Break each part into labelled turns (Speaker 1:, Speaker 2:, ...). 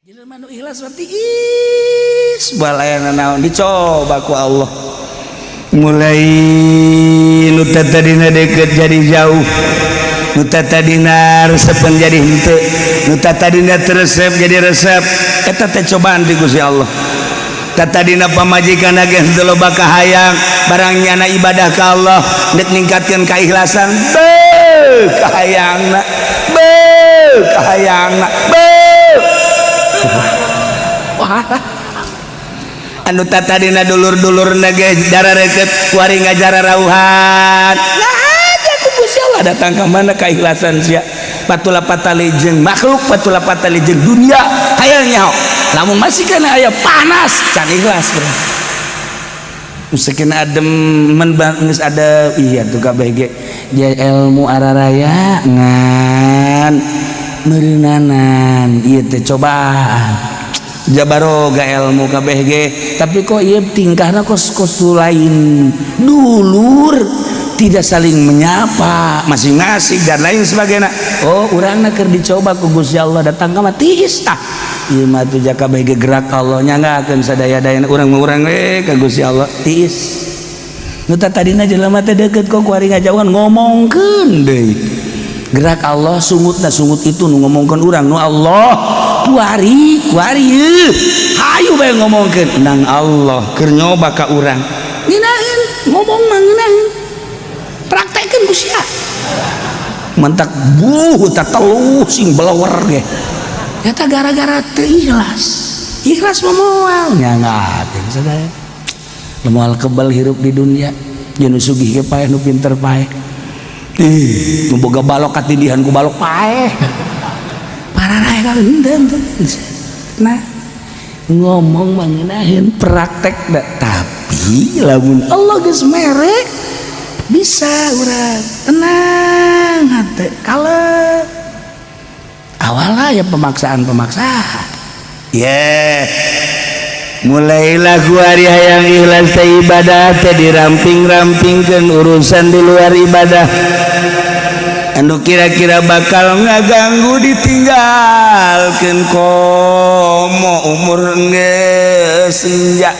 Speaker 1: Jelema nu ikhlas mah tiis, balaya naon dicoba ku Allah. Mulai nu tadina deket jadi jauh, nu tadina resepen jadi henteu, nu tadina teu resep jadi resep. Eta teh cobaan ti Gusti Allah. Tadina pamajikan ge henteu loba kahayang, barang nyana ibadah ka Allah, nek ningkatkeun keikhlasan, beuh kahayangna, beuh kahayangna, beuh. Wah, anu tadina dulur-dulur ge darareket, kuari ngajara rauhan. Nah aja ku Gusti Allah datang ke mana keikhlasan sia. Patula patali jeung makhluk, patula patali jeung dunia, hayang nyaho. Lamun masih kana aya panas, can ikhlas, bro. Mungkin adem men geus ada, iya tuh kabeh ge dia ilmu araraya ngan meureunanan ieu teh cobaan. Jabaroga ilmu kabeh ge, tapi kok ieu tingkahna kos kos lain, dulur tidak saling menyapa masing-masing dan lain sebagainya. Oh, urangna keur dicoba ku Gusti Allah, datang ka mah tiis. Ah, ieu mah tuh jaka kabeh ge gerak Allah nyanggakeun sadaya-dayana urang mah, urang we ka Gusti Allah tiis. Nu tadina jelema teh deukeut, kok kuari ngajauhan, ngomongkeun deui. Gerak Allah sungutna sungut itu nu ngomongkeun urang nu Allah, kuari kuari yeuh hayu bae ngomongkeun nang Allah keur nyoba ka urang. Ngeunaheun ngomong mah, ngeunaheun praktekeun ku sia. Mantak buh tataluh sing belawer ge eta gara-gara teu ikhlas. Ikhlas mah moal nyangakeun sadaya, moal kebal hirup di dunia. Jeung nu sugih ge paeh, nu pinter paeh. Ih, nu boga balok katindihan ku balok paeh. Pararae ka henteu. Nah, ngomong mah ngeunaheun, praktek da. Tapi lamun Allah geus mere bisa urang tenang hate kalem. Awalnya ya pemaksaan-pemaksaan. Yeah. Mulailah kuari hayang ikhlas teh, ibadah teh diramping-rampingkeun urusan di luar ibadah anu kira-kira bakal ngaganggu ditinggalkeun, komo umur geus senja,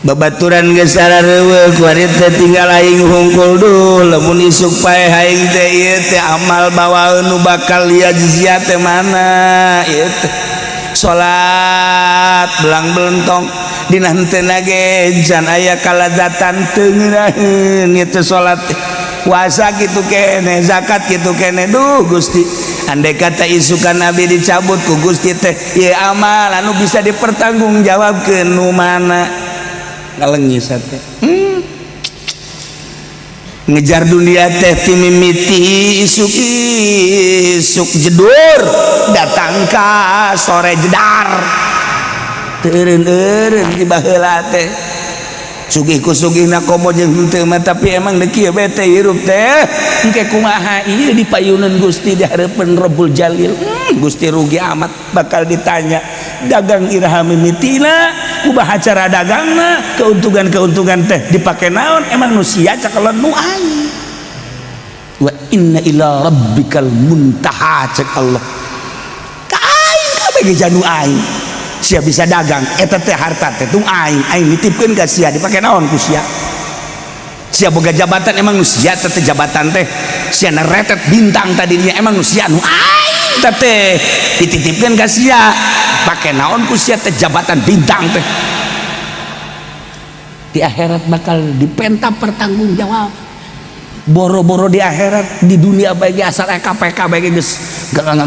Speaker 1: babaturan geus sarareuweuh, kuari teh tinggal aing hungkul. Duh, lamun isuk paeh aing teh, ieu teh amal bawaeun nu bakal yajzia teh mana ieu teh? Salat belang belentong dina henteu ge can aya kalazatan, teu ngeunaheun ieu teh salat teh. Puasa kitu kene, zakat kitu kene. Duh Gusti, andai kata isukan Nabi dicabut ku Gusti teh, ieu amal anu bisa dipertanggungjawabkeun nu mana? Ngalengis teh. Ngejar dunia teh ti mimiti isuk isuk jedur datang ka sore jedar, teu eureun-eureun di baheula teh. Sugih ku sugihna komo jeung henteu mah, tapi emang deuk kieu bae teh hirup teh. Engke kumaha ieu di payunan Gusti, di hareupeun Rabbul Jalil? Gusti rugi amat bakal ditanya dagang iraha mimitina, kumaha cara dagangna, keuntungan-keuntungan teh dipake naon, emang nu sia cakelan nu aing. Wa inna ila rabbikal muntaha cek Allah. Ka aing kabeh ge janu aing. Sia bisa dagang eta teh, harta teh tung aing, aing nitipkeun ka sia, dipake naon ku sia? Sia boga jabatan, emang nu sia teh jabatan teh? Sia retet bintang tadinya, emang nu sia? Nu aing teh dititipkeun ka sia, pake naon ku sia teh jabatan bintang teh? Di akhirat bakal dipenta pertanggungjawab. Boro-boro di akhirat, di dunia bagi asal KPK bagi geus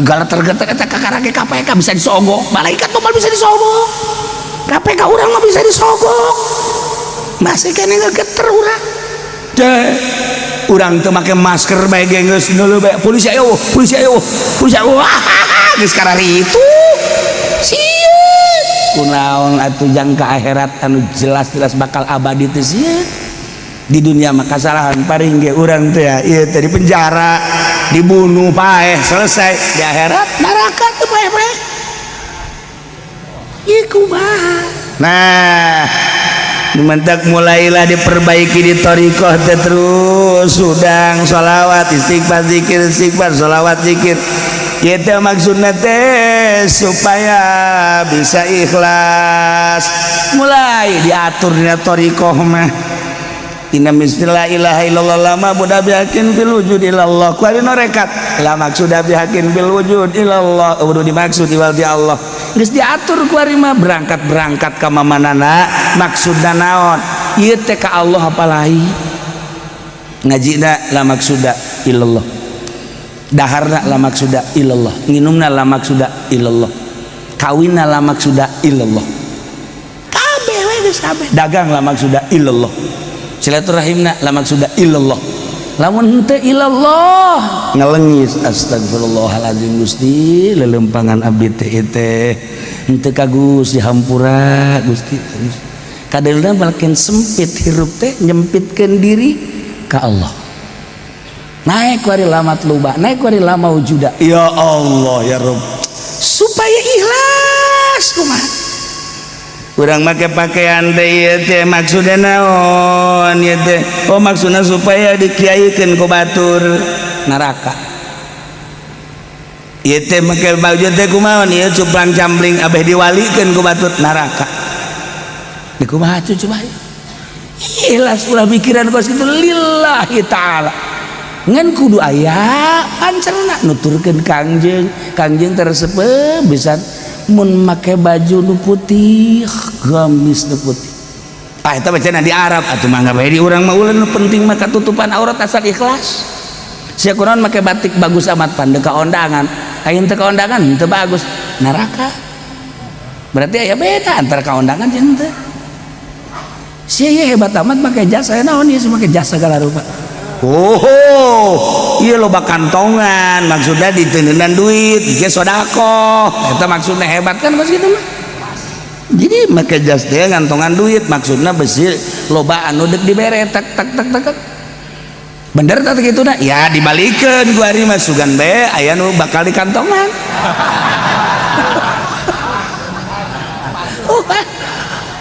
Speaker 1: galater-geter eta kakarake KPK bisa disogok, malaikat mah bisa disogok, KPK urang mah bisa disogok, masih kene ngegeter urang deh. Urang teu make masker bae ge geus neuleuh bae, polisi ayo, polisi ayo, polisi ayo, wah geus kararitu sieun. Kunaon atuh jangka akhirat anu jelas-jelas bakal abadi teh sieun? Di dunia mah kasalahan paring ge urang teh ya ieu teh di penjara, dibunuh, paeh, selesai. Di akhirat neraka teh paeh-paeh, ieu kumaha? Nah, dimentak mulailah diperbaiki di thoriqoh teh, terus sudang sholawat, istighfar, zikir, istighfar, sholawat, zikir. Ieu teh maksudna teh. Supaya bisa ikhlas. Mulai diatur dina thariqah mah. Inna la ilaha illallah la ma'budu bihaqqin fil wujud illallah. Ku ari norekat la maksuda bihaqqin fil wujud illallah. Udah dimaksud iwal di Allah. Geus diatur ku ari mah berangkat-berangkat ka mamanana maksudna naon? Ieu teh ka Allah apa lain? Ngajina la maksuda illallah. Daharna la maksuda illallah. Nginumna la maksuda illallah. Kawinna la maksuda illallah. Kabeh we geus kabeh. Dagang la maksuda illallah. Silaturahimna la maksuda illallah. Lamun henteu illallah ngelengis astagfirullahalazim Gusti lelempangan abdi teh teh henteu ka Gusti hampura Gusti. Kadeulna makin sempit hirup teh nyempitkeun diri ka Allah. Naik wari lamat luba, naik wari lama wujuda. Ya Allah ya Rabb. Supaya ikhlas kumaha? Urang make pakaian teh ieu teh maksudna naon ieu teh? Oh maksudna supaya dikiaikeun ku batur neraka. Ieu teh make baju teh kumaha ieu cuplang cambling abeh diwalikeun ku batur neraka. Di kumaha coba? Ikhlas ulah mikiran kos kitu lillahi taala. Ngan kudu aya pancerna nuturkeun Kangjeng, Kangjeng teresep bisa mun make baju nu putih, gamis nu putih. Ah eta bacana di Arab atuh mangga bae di urang mah ulah nu penting mah katutupan aurat asal ikhlas. Sia kunaon make batik bagus amat pan ka ondangan. Ayeuna teu ka ondangan teu bagus, neraka. Berarti aya beda antara ka ondangan jeung teu. Sia ieu hebat amat make jas, aya naon ieu make jas segala rupa. Oh, iya loba kantongan, maksudnya diteneunan duit, ge sodakoh. Eta maksudnya hebat kan kos kitu mah. Jadi make jas teh ngantongan duit, maksudnya besi loba anu deuk dibere tak tak tak tak. Bener tak kitu na? Ya dibalikeun ku ari mah sugan bae aya nu bakal dikantongan.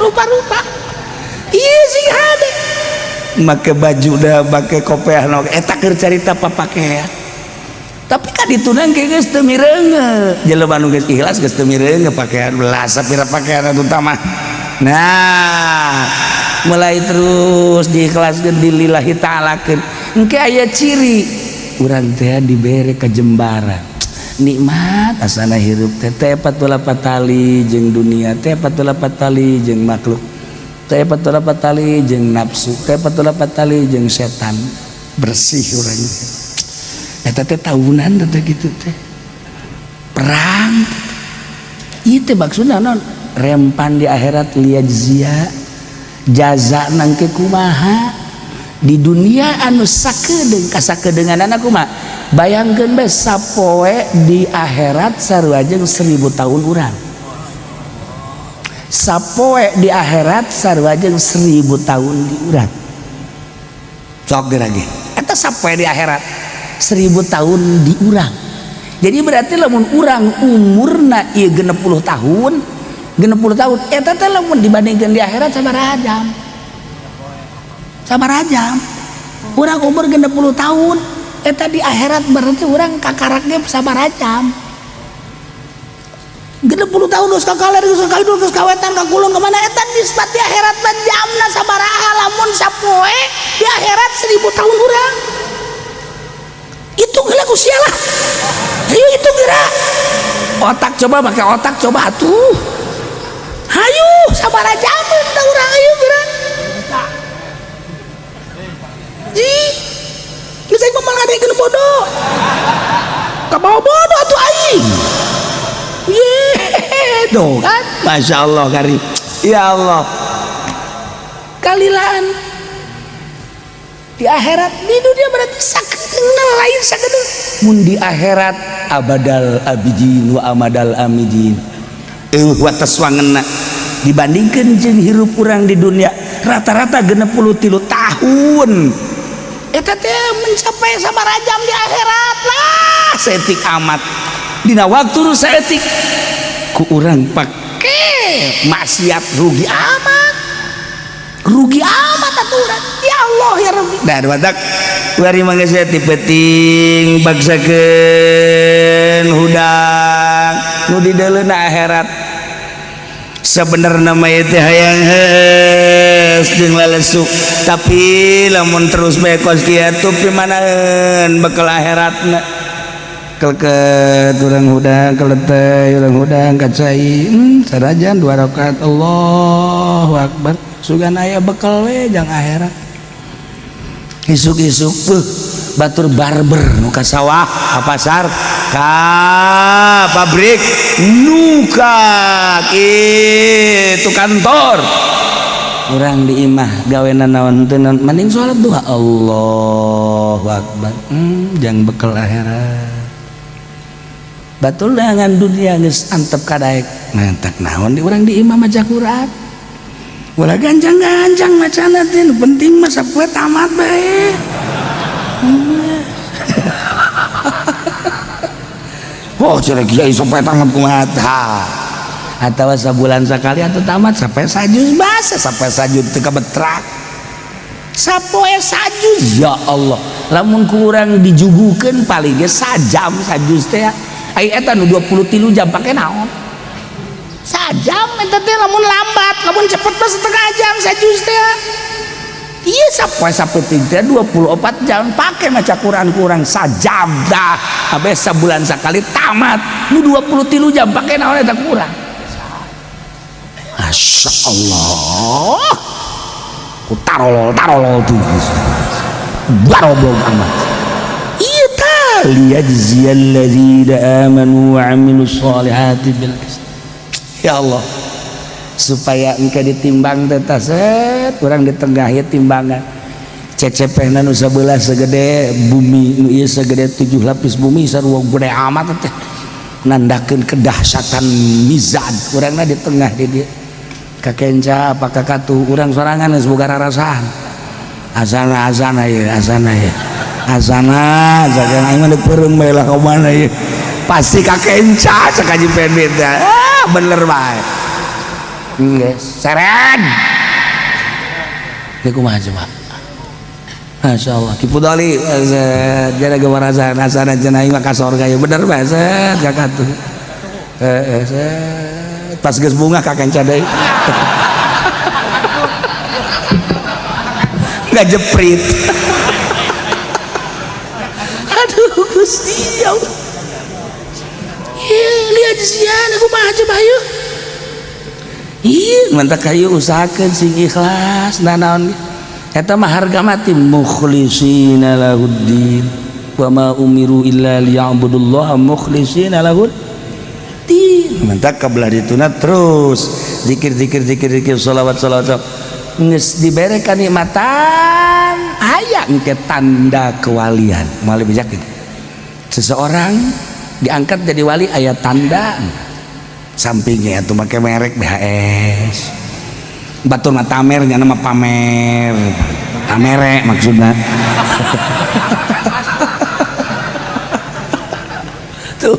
Speaker 1: Rupa-rupa. Iya sih hade. Make baju dah make kopiah no eta keur carita papakean. Tapi kan ditunang ke geus teu mireunge. Jelema nu geus ikhlas geus teu mireunge pakaian belas sapira pakaian atuh mah. Nah, mulai terus diikhlaskeun dilillahi ta'alakeun. Engke aya ciri urang teh dibere kajembaran. Nikmat asana hirup teh teh patulapat tali jeung dunia, teh patulapat tali jeung makhluk. Teh patulapat tali jeung nafsu, teh patulapat tali jeung setan. Bersih urang teh. Eta teh tahunan teh kitu teh. Perang. Ieu teh maksudna naon? Rempan di akhirat liyajzia jaza nangke kumaha di dunia anu sakedeung kasakedeunganana kumaha? Bayangkeun bae sapoe di akhirat sarua jeung 1000 tahun urang. Sapoe di akhirat sarua jeung 1000 tahun di urang. Sok lagi. Eta sapoe di akhirat 1000 tahun di urang. Jadi berarti lamun urang umurna ieu 60 tahun, 60 tahun eta teh lamun dibandingkeun di akhirat sabaraha jam? Sabaraha jam? Urang umur 60 tahun, eta di akhirat berarti urang kakarak ge sabaraha jam? 60 tahun geus ka kaler geus ka kidul geus ka wetan ka kulon ka mana eta nisbat di akhirat mah jamna sabaraha lamun sapoe di akhirat 1000 tahun urang. Hitung heula ku sia lah. Hayu hitung geura. Otak coba pakai otak coba atuh. Hayu sabaraha jameun tah urang hayu geura. Ji. Geus aing mah ngadekeun bodoh. Kabawa bodoh atuh aing. Ye, tuh kan, masya Allah kari, ya Allah, kalilaan di akhirat di dunia berarti sakedeungna lain sakedeung. Mun di akhirat abadal abidin wa amadal amidin. Eueuh wates wangenna dibandingkeun jeung hirup urang di dunia rata-rata 63 tahun. Eta teh mencapai sabaraha jam di akhirat lah saeutik amat. Dina waktu nu saeutik ku urang pake maksiat rugi amat. Rugi amat atuh urang. Ya Allah ya Rabbi. Nah, batak wari mangga ti peuting baksakeun hudang Nu dideuleuna akhirat. Sebenarnya mah ieu teh hayang heus jeung lalesu, tapi lamun terus bae kos kieu pimanaeun bekal akhiratna. Keleket urang hudang, keleteh urang hudang ka cai, sarajan dua rakaat, Allahu akbar, sugan aya bekal we jang akhirat. Isuk-isuk beuh batur barber nu ka sawah, ka pasar, ka pabrik, nu ka kitu kantor. Urang di imah gawena naon? Teu naon, mending salat duha, Allahu akbar, jang bekal akhirat. Batul dengan dunia geus antep kadaek, mantak naon di urang di imah maca Quran, ulah ganjang-ganjang macana teh. Nu penting mah sapoe tamat bae. Oh, cenah kiai, sampai tamat kumaha tah? Atawa sabulan sakali atau tamat sampai sajuz, basa sampai sajud teu kabetrak sapoe sajuz. Ya Allah, lamun kurang dijugukeun paling ge sajam sajuz teh. Ai eta nu 23 jam pake naon? Sajam eta teh lamun lambat, lamun cepet mah setengah jam sajuz teh. Iya, sapoe sapeting teh 24 jam pake maca Quran kurang sajam dah. Habis sabulan sakali tamat. Nu 23 jam pake naon eta kurang? Masya Allah. Ku tarolol tarolol tuh. Baroblog amat. Iya ta liyajziyal ladzina amanu wa amilus solihati bil qist. Ya Allah, supaya engke ditimbang teh set urang di tengah ieu timbangan. Cecepehna nu sabelah segede bumi, nu ieu segede 7 lapis bumi, sarua gede amat teh. Nandakeun kedahsyatan mizan. Urangna di tengah di dieu. Kakenca apa kakatu urang sorangan geus boga rarasaan. Azana azana ieu, azana ieu. Azana, azana aing mah peureum bae lah ka mana ieu. Pasti kakenca cek Haji Pendit teh. Ah, bener bae. Geus, seren. Ieu kumaha coba? Masya Allah, Ki Pudoli, jana gemar azana, azana cenah aing mah ka sorga ieu, bener bae set kakatu. Heeh, set. Pas geus bunga kakenca deui. Ngajeprit. Aduh Gusti ya Allah. Iya, lihat sian aku mah coba yuk. Iya, mantak kayu usahakeun sing ikhlas nanaon. Eta mah harga mati mukhlishina lahuddin. Wa ma umiru illa liya'budullaha mukhlishina lahuddin. Mantak kabelah dituna terus zikir zikir zikir zikir sholawat sholawat. Geus dibere kanikmatan aya engke tanda kewalian. Moal bijak gitu. Seseorang diangkat jadi wali aya tanda sampingnya tuh make merek BHS. Batur mah tamer nya nama pamer. Tamere maksudna. Tuh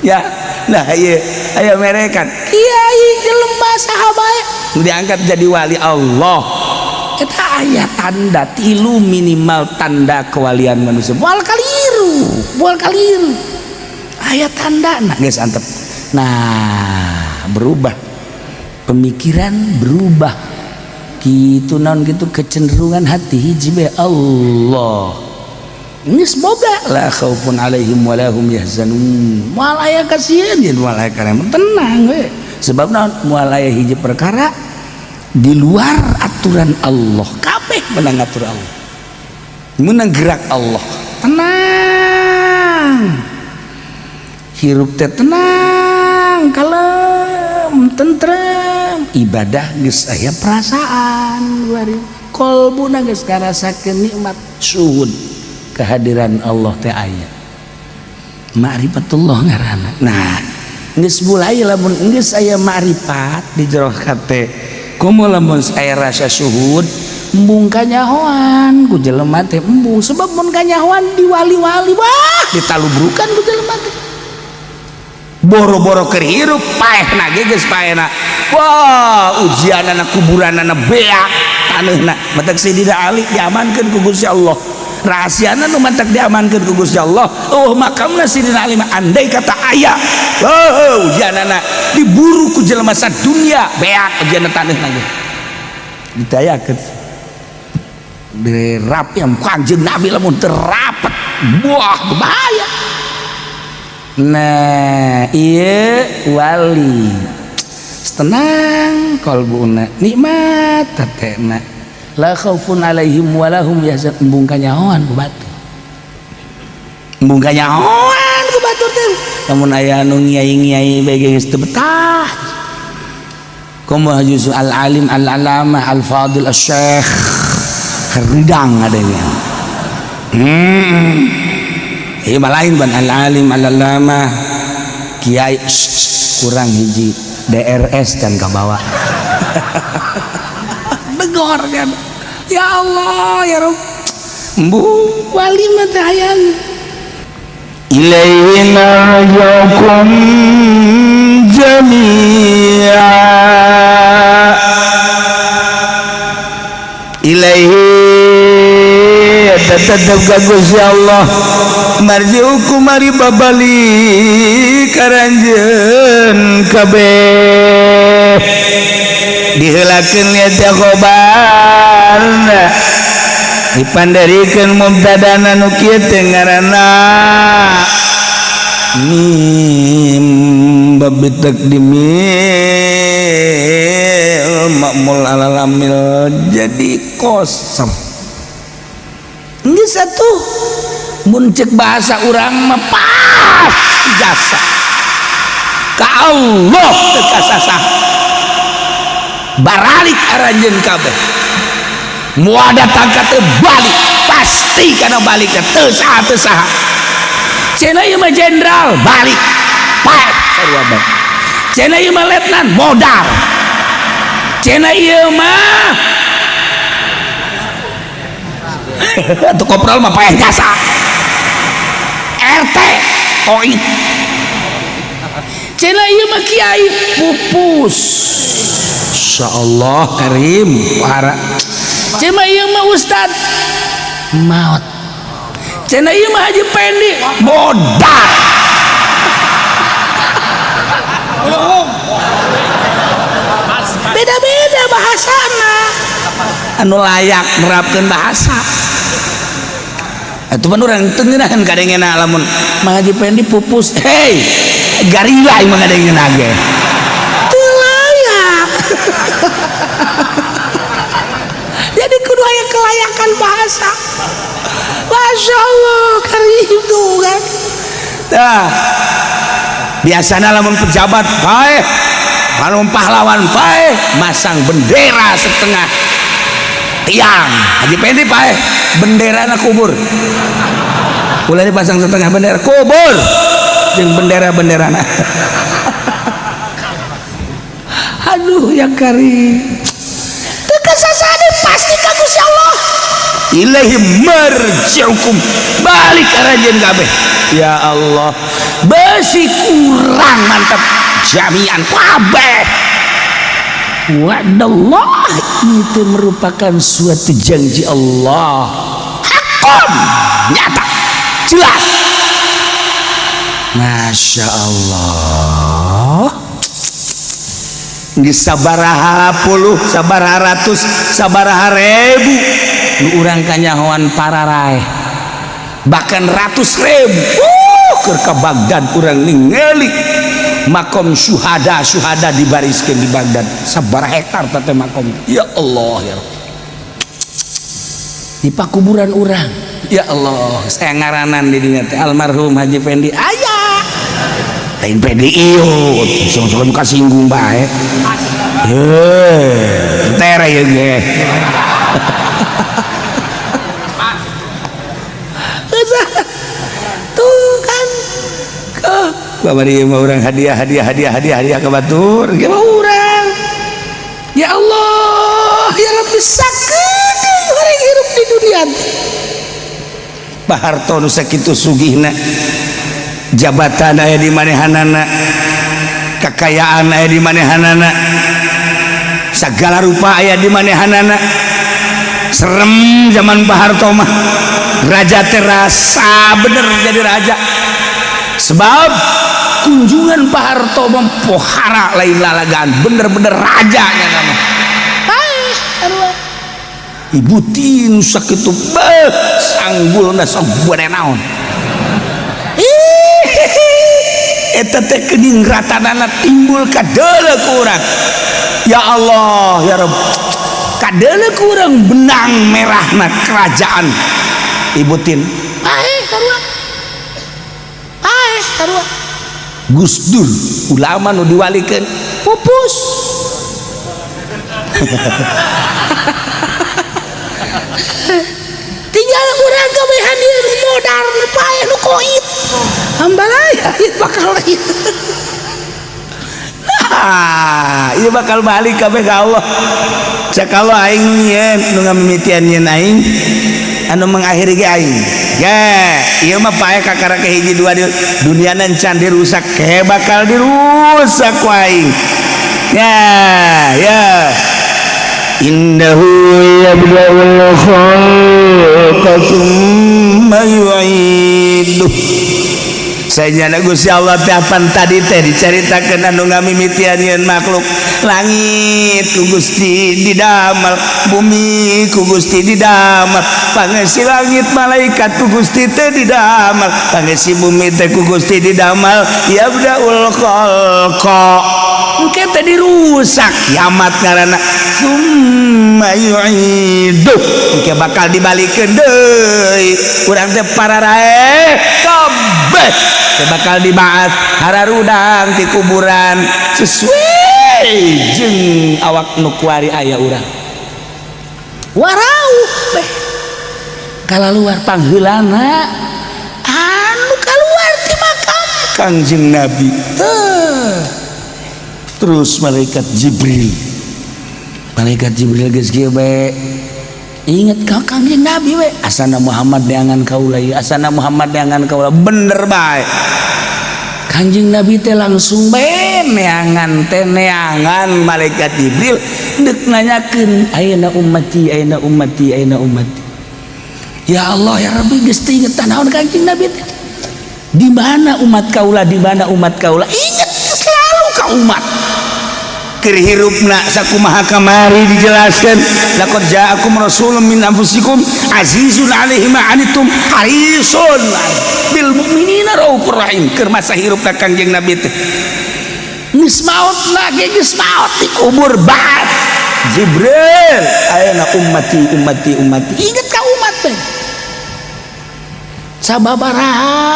Speaker 1: ya, nah ieu aya merekan. Kiai jelema saha bae diangkat jadi wali Allah. Eta aya tanda tilu minimal tanda kewalian manusia. Moal kaliru, moal kaliru. Aya tanda nah geus antep. Nah, berubah pemikiran, berubah gitu naon gitu kecenderungan hati hiji bae Allah. Ini semoga la khaufun alaihim wa lahum yahzanun. Moal aya kasieun jeung moal aya karema, tenang we. Sebab naon moal aya hiji perkara di luar aturan Allah. Kabeh menang atur Allah. Menang gerak Allah. Tenang. Hirup teh tenang, kalem, tentrem. Ibadah geus aya perasaan bari. Kolbuna geus ngarasakeun nikmat syuhud kehadiran Allah teh aya. Ma'rifatullah ngaranna. Nah, geus mulai lamun geus aya ma'rifat di jero hate. Komo lamun aya rasa syuhud, embung kanyahoan ku jelema teh embung, sebab mun kanyahoan di wali-wali wah ditalubrukan ku jelema teh. Boro-boro keur hirup paehna ge geus paehna. Wah, ujianana kuburanana beak taneuhna. Matak Sayyidina Ali diamankeun ku Gusti Allah. Rahasiana nu mantak diamankeun ku Gusti Allah. Oh, makamna Sidina Ali mah andai kata aya. Oh, ujianana diburu ku jelema sadunya, beak ujianna taneuhna ge. Ditayakeun. Dirap yang Kanjeng Nabi lamun teu rapet, buah bahaya. Nah, ieu wali. Tenang kalbuna, nikmat hatena. La khaufun alaihim walahum yahzanun. Embung kanyahoan ku batur. Embung kanyahoan ku batur teh. Lamun aya anu ngiai-ngiai bae geus teu betah. Kumaha justru al-alim al-alamah al-fadil al-syekh ridang adanya. Ieu mah lain ban al-alim al-alamah kiai kurang hiji DRS dan kabawa. Begor kan. Ya Allah ya Rabb. Embung wali mah teh hayang.
Speaker 2: Ilaihi marji'ukum jami'a.
Speaker 1: Ilaihi tetep ka Gusti Allah marji'ukum mari babalik karanjeun kabeh diheulakeun liat khobarna dipandarikeun mubtadana nu kieu teh ngaranna mim bab takdimil makmul alal amil jadi kosong. Geus atuh mun cek bahasa urang mah pas ijazah ka Allah teu kasasah baralik aranjeun kabeh moal datang ka teu balik pasti kana balik teu saha teu saha cenah ieu mah jenderal balik pae sarua bae cenah ieu mah letnan modal cenah ieu mah atuh kopral mah paeh jasa RT koin cenah ieu mah kiai pupus insyaallah karim para cenah ieu mah ustad maut cenah ieu mah Haji Pendi modal beda-beda bahasana anu layak nerapkeun bahasa atuh mah urang teu ngeunaheun kadengena lamun Mang Haji Pendi pupus hei garila ieu mah kadengena ge teu layak. Jadi kudu aya kelayakan bahasa. Masya Allah karim tuh kan. Tah biasana lamun pejabat paeh lamun pahlawan paeh masang bendera setengah tiang. Haji Pendi paeh benderana kubur. Ulah dipasang setengah bendera kubur jeung bendera-benderana. Aduh ya karim. Teu kasasade pasti ka Gusti Allah. Ilaihi marji'ukum balik aranjeun kabeh. Ya Allah besi kurang mantap jami'an kabeh. Wa'dallah itu merupakan suatu janji Allah hakon nyata jelas. Masya Allah geus sabaraha puluh sabaraha ratus sabaraha ribu nu urang kanyahoan pararaeh bahkan ratus ribu keur ka Baghdad urang ningali makom syuhada syuhada dibariskeun di Baghdad sabaraha hektar teh makom. Ya Allah ya Rabb di pakuburan urang ya Allah saya ngaranan di dinya teh almarhum Haji Pendi aya lain PDI yo sono-sono kasinggung bae heuh tere ieu ge. Tuh kan babari mah urang hadiah hadiah hadiah hadiah hadiah ka batur ge mah urang. Ya Allah ya Rabbi sakedeung urang hirup di dunia. Pak Harto nu sakitu sugihna jabatan aya di manehanana kekayaan aya di manehanana segala rupa aya di manehanana. Serem zaman Pak Harto mah. Raja terasa bener jadi raja sebab kunjungan Pak Harto mempohara lain lalagan, bener-bener rajanya nama. Ibu Tin sakitu beuh sanggulna sok buat naon. Eta teh geuning ratanana timbul kadeuleu ku urang. Ya Allah ya Rabb, kadeuleu ku urang benang merahna kerajaan Ibu Tin. Paeh sarua, paeh sarua. Gus Dur ulama nu diwalikeun pupus. Tinggal urang kabehan ieu nu modar, nu paeh, nu koit hambalaya ieu bakal ieu. Nah, ieu bakal balik kabeh ka Allah. Cek Allah, aing nyieun nu ngamimitian nyieun aing, anu mengakhiri ge aing. Ge, ieu mah paeh kakara ke hiji dua di dunia can dirusak, ke bakal dirusak ku aing. Ya, ya.
Speaker 2: Innahu yabda'ul khalqa
Speaker 1: tsumma yu'iduh. Saya Gusti Allah teh apan tadi teh dicaritakeun anu ngamimitian yeun makhluk. Langit ku Gusti didamel, bumi ku Gusti didamel, pangesi langit malaikat ku Gusti teh didamel, pangesi bumi teh ku Gusti didamel. Yabdaul khalqa, engke teh dirusak kiamat ngaranna, summa yu'iduh, engke bakal dibalikeun deui urang teh pararae kabeh teh bakal dibahas hararudang ti kuburan sesuai jeung awak nu kuari aya urang warau beh kalaluar pangheulana anu kaluar ti makam Kangjeng Nabi. Teuh. Terus malaikat Jibril, malaikat Jibril geus kieu bae inget ka Kangjeng Nabi we, asana Muhammad neangan kaula ieu, asana Muhammad neangan kaula. Bener bae Kanjeng Nabi teh langsung bae neangan teh, neangan malaikat Jibril deuk nanyakeun, ayeuna ummati, ayeuna ummati, ayeuna ummati. Ya Allah ya Rabbi, geus teu inget naon Kanjeng Nabi teh, di mana umat kaula, di mana umat kaula. Inget selalu ka umat keur hirupna sakumaha kamari dijelaskan, laqad ja'akum rasulun min anfusikum azizun alaihi ma anittum harisun bil mu'minina raufur rahim. Keur masa hirupna Kangjeng Nabi teh, geus maot lagi, geus maot dikubur, ba'at Jibril, ayeuna ummati, ummati, ummati. Inget ka umat teh sababaraha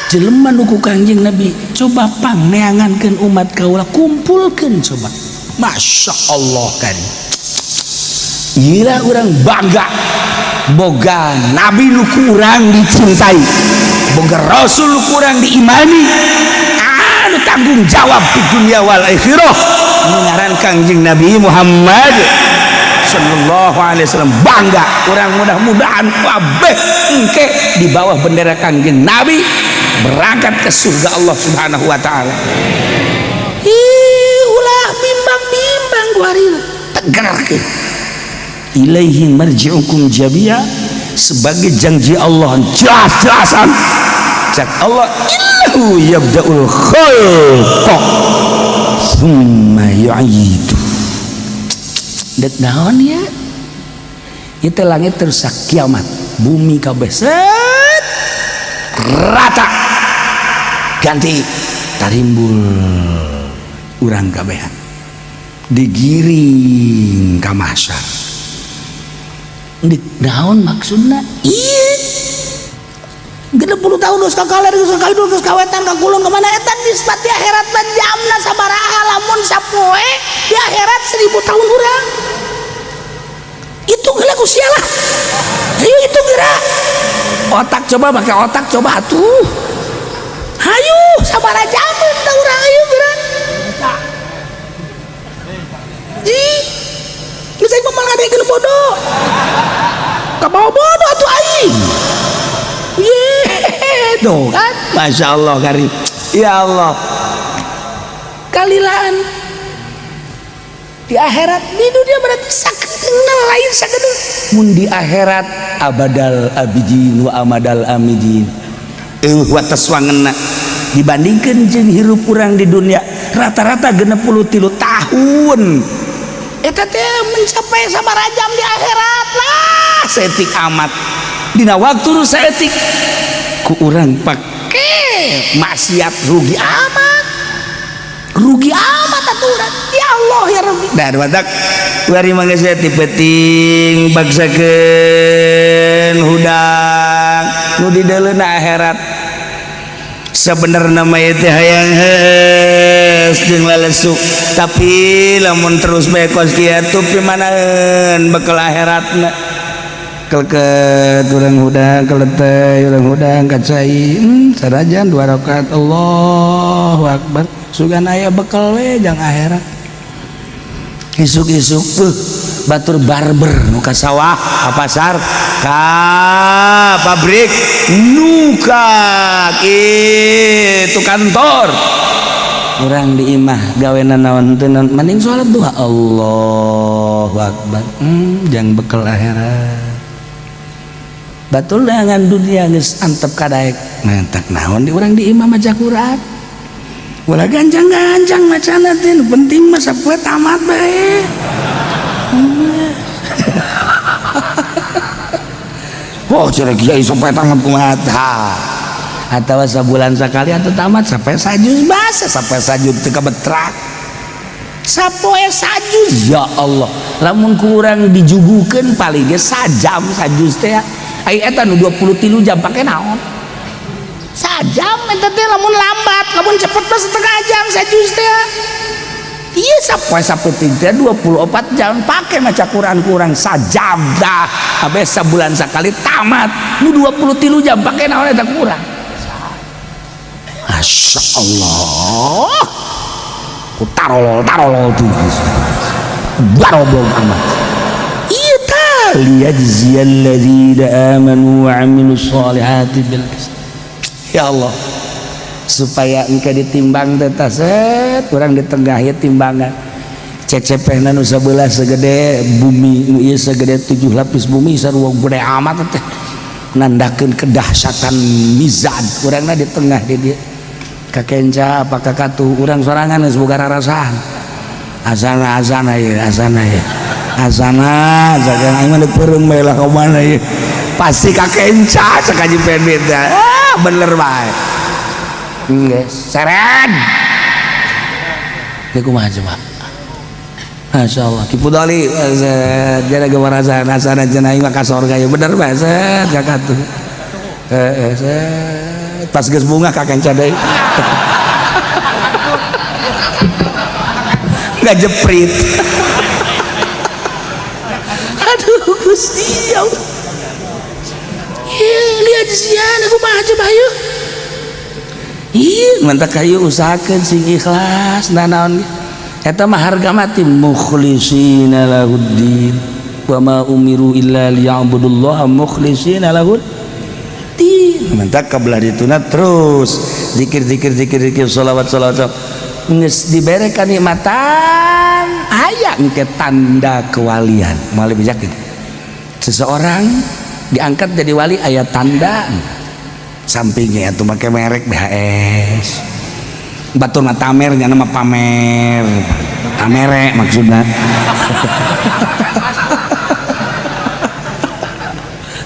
Speaker 1: jelema nu ku Kangjeng Nabi coba pang neangankeun umat kaula, kumpulkeun coba. Masya Allah kan gila, urang bangga boga nabi nu kurang dicintai, boga rasul nu kurang diimani, anu tanggung jawab di dunia wal akhirah nu ngaran Kangjeng Nabi Muhammad sallallahu alaihi wasallam. Bangga urang, mudah-mudahan kabeh engke di bawah bendera Kangjeng Nabi berangkat ke surga Allah Subhanahu wa taala. Ih, ulah bimbang-bimbang kuari, tegar ke ilaihi marji'ukum jami'a sebagai janji Allah jelas-jelasan. Cak Allah, innahu yabda'ul khalqa thumma yu'idu. Dek naon ya itu langit terus kiamat, bumi kabeh set rata ganti tarimbul, urang kabehan digiring ka mahsyar. Dek naon maksudna? Iya, 60 tahun geus ka kaler, geus ka kidul, geus ka wetan, ka kulon, ka mana eta nisbat di akhirat mah jamna sabaraha? Lamun sapoe di akhirat 1000 tahun urang itu heula ku sia lah. Ayo itu gerak otak, coba pakai otak, coba atuh. Hayu, sabaraha jaman tah urang? Ayo gerak. Ih, geus aing mah ngadekeun bodoh, kabawa bodoh atuh aing. Ye, tuh kan, Masya Allah karim, ya Allah kalilaan. Di akhirat, di dunia berarti sakedeung lain sakedeung. Mun di akhirat abadal abidin wa amadal amidin. Eueuh wates wangenna dibandingkeun jeung hirup urang di dunia rata-rata 63 tahun. Eta teh mencapai sabaraha jam di akhirat lah saeutik amat. Dina waktu nu saeutik ku urang pake maksiat rugi amat. Rugi amat atuh urang. Ya Allah ya Rabbi. Dah matak bari mah geus ti peuting baksakeun hudang nu dideuleuna akhirat. Sebenarnya mah ieu teh hayang heus jeung lalesu, tapi lamun terus bae kos kieu pimanaeun bekal akhiratna. Keleket urang hudang, keletey urang hudang ka cai, sarajan 2 rakaat Allahu akbar. Sugan aya bekal we jang akhirat. Isuk-isuk batur barber nu ka sawah, ka pasar, ka pabrik, nu ka kitu kantor. Urang di imah gawena naon teu naon, mending salat duha Allahu akbar. Jang bekal akhirat. Batur dengan dunia geus antep kadaek. Mantak naon di urang di imah maca Quran. Ulah ganjang-ganjang macana teh, nu penting mah sapoe tamat bae. Oh, cenah kiai sampai tamat kumaha tah. Atawa sabulan sakali atau tamat sampai sajuz basa sampai sajuz teu kabetrak. Sapoe sajuz ya Allah. Lamun ku urang dijugukeun paling ge sajam sajuz teh. Ai eta nu 23 jam pake naon? Sajam eta teh lamun lambat, lamun cepet mah setengah jam sajuz teh. Iya sapoe sapeuting teh 24 jam pake maca Quran kurang sajam dah. Habis sabulan sakali tamat. Nu 23 jam pake naon eta kurang. Masya Allah. Ku tarolol tarolol tuh. Baroblok amat. Iya ta liyajziyal ladzina amanu wa amilus solihati bil qist. Ya Allah, supaya engke ditimbang teh set urang di tengah ieu timbangan. Cecepehna nu sabelah segede bumi, nu ieu segede 7 lapis bumi sarua gede amat teh. Nandakeun kedahsyatan mizan urangna di tengah di dieu. Kakenca apa kakatuh urang sorangan geus boga rarasaan. Azana azana ieu, azana ieu. Azana zagan aing mah peureum bae lah ka mana ieu. Pasti kakenca cek Haji Pendit teh. Ah, bener bae. Geus seren. Ieu kumaha coba? Masya Allah. Ki Pudoli jadi gemarasaan asana cenah aing mah ka sorga ieu bener bae set kakatuh. Heeh set. Pas geus bunga kakenca deui. Ngajeprit. Aduh Gusti ya Allah. Lihat sian aku mah coba yuk. Ih, mantak kayu usahakeun sing ikhlas nanaon. Eta mah harga mati mukhlishina lahuddin. Wa ma umiru illa liya'budullaha mukhlishina lahuddin. Mantak kabelah dituna terus zikir zikir zikir zikir sholawat sholawat. Geus dibere kanikmatan aya engke tanda kewalian. Moal bijak gitu. Seseorang diangkat jadi wali aya tanda sampingnya atuh make merek BHS. Batur mah tamer nya mah pamer. Tamere maksudna.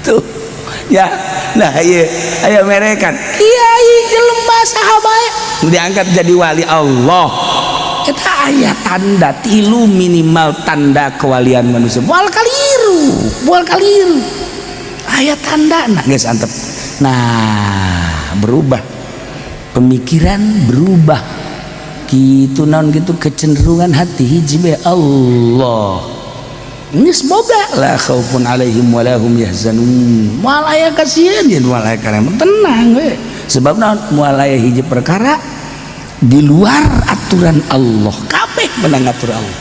Speaker 1: Tuh ya. Nah ieu aya merekan. Kiai jelema saha bae diangkat jadi wali Allah. Eta aya tanda tilu minimal tanda kewalian manusia. Moal kaliru, moal kaliru. Aya tanda nah geus antep. Nah, berubah pemikiran berubah. Kitu naon kitu kecenderungan hati hiji bae Allah. Geus boga la khaufun alaihim wa lahum yahzanun. Moal aya kasieun jeung moal aya karema tenang we. Sebab naon moal aya hiji perkara di luar aturan Allah. Kabeh menang atur Allah.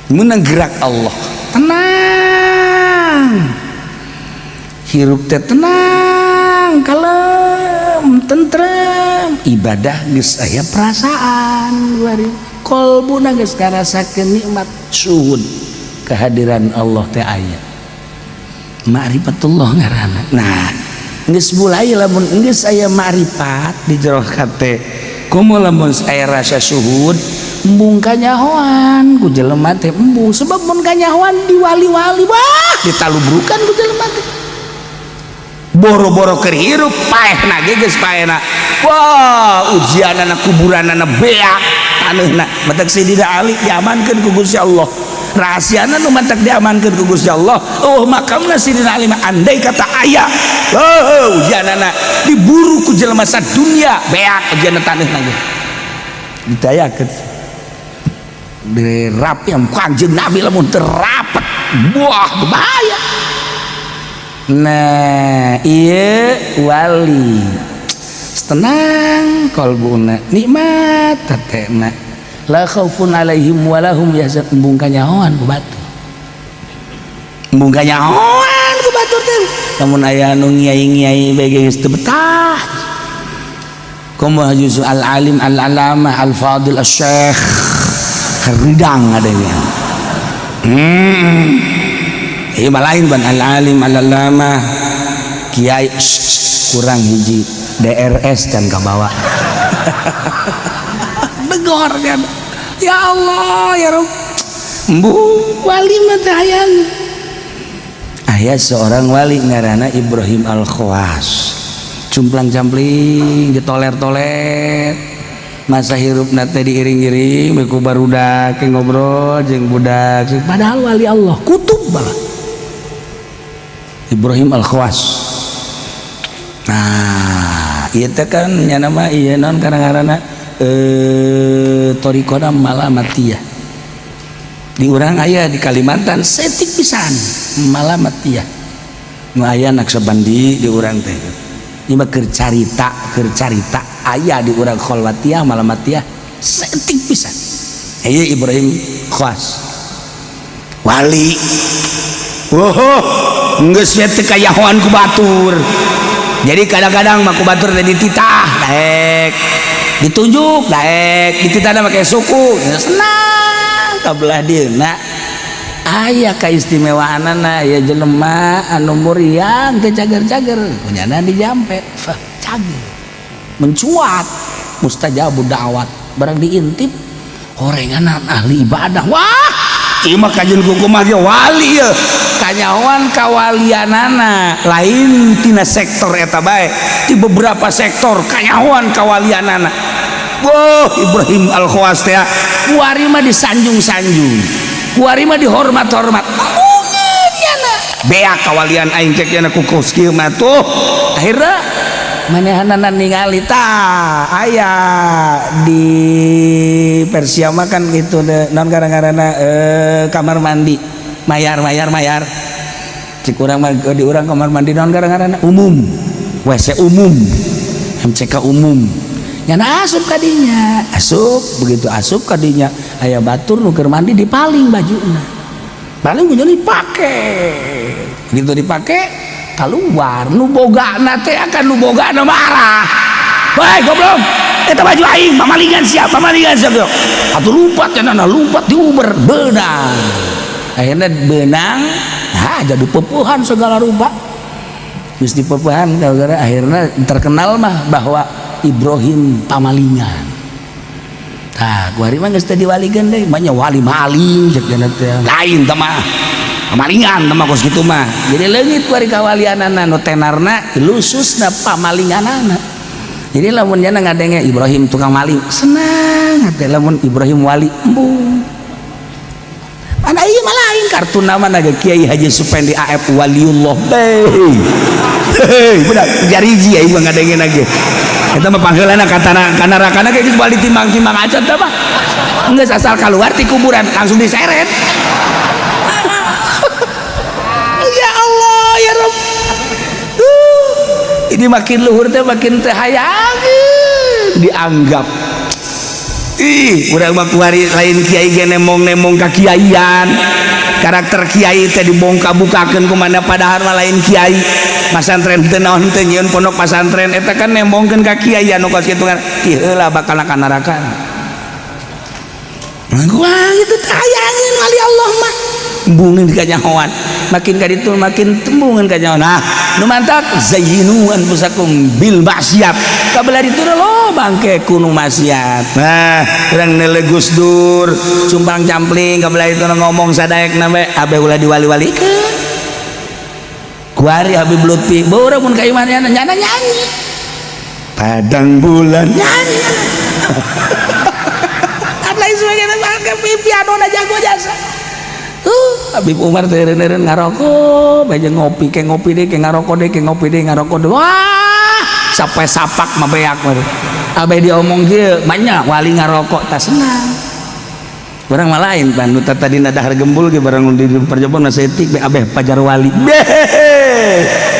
Speaker 1: Menang gerak Allah. Tenang. Hirup teh tenang, kalem, tentrem. Ibadah geus aya perasaan kuari, kolbuna geus ngarasakeun nikmat syuhud, kehadiran Allah teh aya, ma'rifatullah ngaranna. Nah, geus mulai lamun geus aya ma'rifat di jero hate, komo lamun aya rasa syuhud, embung kanyahoan ku jelema teh, embung. Sebab mun kanyahoan di wali-wali, wah, ditalubrukan ku jelema teh. Boro-boro keur hirup, paehna ge geus paehna. Wah, ujianana, kuburanana beak taneuhna. Matak Sayyidina Ali diamankeun ku Gusti Allah, rahasiana nu matak diamankeun ku Gusti Allah. Oh, makamna Sayyidina Ali mah andai kata aya, oh, ujianana diburu ku jelema dunia, beak ujianna, taneuhna ge ditayakeun, dirap yang Kanjeng Nabi lamun terapet, buah bahaya. Nah, iya, wali tenang kolbuna, nikmat hatena, la khaufun alaihim walahum yahzanun. Embung kanyahoan ku batur, embung kanyahoan ku batur teh. Lamun aya nu ngiai-ngiai bae geus teu betah, komo justru al alim, al alamah, al fadil, al syekh, haridang adanya. Ieu mah lain ban al alim, al alamah, kiai kurang hiji DRS dan kabawa begor kan. Ya Allah, ya Rob, embung wali mah teh hayang. Aya seorang wali ngaranna Ibrahim Al-Khawas, cumplang-campling, ditoler-toler, masa hirup teh diiring-iring ku barudak, ngobrol jeung budak, padahal wali Allah, kutub malah, Ibrahim Al-Khawas. Nah, ieu teh kan nya nama ieu naon ngaranna, thoriqona Malamatiyah. Di urang aya di Kalimantan setik pisan Malamatiyah, nu aya Naksabandi di urang teh. Ieu mah keur carita, keur carita, aya di urang Kholwatiyah, Malamatiyah setik pisan. Ieu Ibrahim Khawas wali. Oh, geus teu kayahoan ku batur. Jadi kadang-kadang mah ku batur teh dititah daek, ditunjuk daek, dititah make suku senang kabelah dieuna. Aya kaistimewaanana ya, jelema anu muriang teu cager-cager kunyana dijampe, fah, cager, mencuat, mustajabud da'wat. Barang diintip horenganan ahli ibadah, wah, ieu mah kajeun kumaha ge wali ye. Kanyahoan kawalianana lain tina sektor eta bae, di beberapa sektor kanyahoan kawalianana. Wah, Ibrahim Al-Khawas teh kuari mah disanjung-sanjung, kuari mah dihormat-hormat. Beak kawalian aing cek nya ku kos kieu mah tuh. Akhirna manehanana ningali tah aya di Persia mah kan gitu non gara-garana kamar mandi mayar, mayar, mayar. Cik urang mah di urang kamar mandi non gara-garana umum, WC umum, MCK umum. Nyana asup kadinya, asup. Begitu asup kadinya aya batur nu keur mandi, dipaling bajuna, paling punya dipake gitu, dipake keluar. Nu bogana teh akan nu bogana marah, "Baik, goblok, eta baju aing, pamalingan siap, pamalingan siap." Atuh lumpat cenah, lumpat diuber, beunang. Akhirnya benang, nah, jadi pepuhan segala rupa. Geus dipepuhan gara-gara akhirnya terkenal mah bahwa Ibrahim pamalingan. Tah, kuari mah geus teu diwalikeun deui, mah wali maling cek teh. Lain teh mah. Pamalingan teh mah kos kitu mah. Jadi leungit kuari kawalianana, nu tenarna lususna pamalinganana. Jadi lamun nyana ngadenge Ibrahim tukang maling, senang hati. Lamun Ibrahim wali, embung. Mana ieu mah lain kartu nama naga Kiai Haji Supendi AF waliullah. Hei. Hei, budak jariji aing mah ngadenge lagi. Eta mah pangheulana katana kana rakana ge geus bali timbang-timbang acan teh mah. Geus asal keluar ti kuburan langsung diseret. Ya Allah, ya Rabb. Ini makin luhur teh makin teh hayangeun dianggap. Ih, urang mah kuari lain kiai ge nemong-nemong ka kiaian. Karakter kiai teh dibongka bukakeun ku mana, padahal mah lain kiai. Masantren teu naon teu nyieun pondok pasantren eta kan nembongkeun ka kiai anu kos kitu kan ti heula bakal ka neraka. Gua gitu tayangin wali Allah mah embungeun kanyahoan, makin ka ditu makin tembungeun kanyahoan. Nah, nu mantak zayyinu anfusakum bil maksiat, kabelah ditu lo bangke kuno maksiat. Nah, urang neuleuh Gus Dur cumpang campling kabelah itu ngomong sadaekna we abeh ulah diwali-walikeun. Kuari Habib Lutfi bae mun ka imahna nyana nyanyi Padang Bulan, nyanyi dan lain sebagainya, pakai piano na jago jasa. Habib Umar teh eureun ngarokok bae ngopi, ke ngopi deh, ke ngarokok deh, ke ngopi deh, ngarokok deh. Wah, sampai sapak mah beak mah. Abeh diomong kieu banyak wali ngarokok tak senang. Urang mah lain pan nu tadi dahar gembul ge barang di perjobon mah setik be abeh pajar wali. Beh,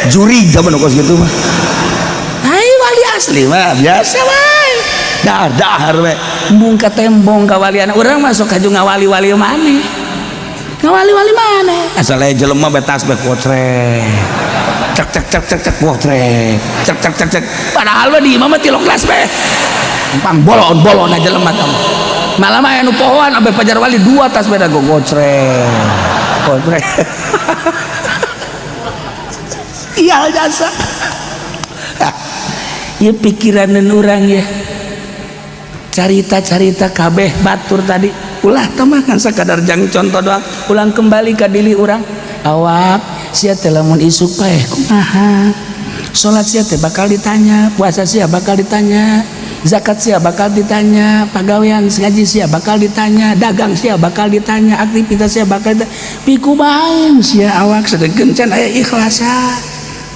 Speaker 1: juri zaman kos gitu mah. Hai, wali asli mah biasa wae. Dahar dahar we. Embung ka tembong ka waliana. Urang masuk kaju ngawali-wali maneh. Ngawali-wali mana? Asal aya jelema betas be kocrek. Cek cek cek cek cek kocrek. Cek cek cek cek. Padahal mah di imah mah tilok kelas be. Empang bolon-bolon aja jelema tah. Malah mah anu pohoan abeh pajar wali dua tas beda go gocrek. Kocrek. Iya jasa. Ya pikiran urang ya. Carita-carita kabeh batur tadi ulah mah kan sakadar jang contoh doang, ulang kembali ka diri urang. Awak sia teh lamun isuk paeh kumaha, salat sia teh bakal ditanya, puasa sia bakal ditanya, zakat sia bakal ditanya, pagawean ngaji sia bakal ditanya, dagang sia bakal ditanya, aktivitas sia bakal ditanya, pikumaha sia awak sedengkeun can aya ikhlasa.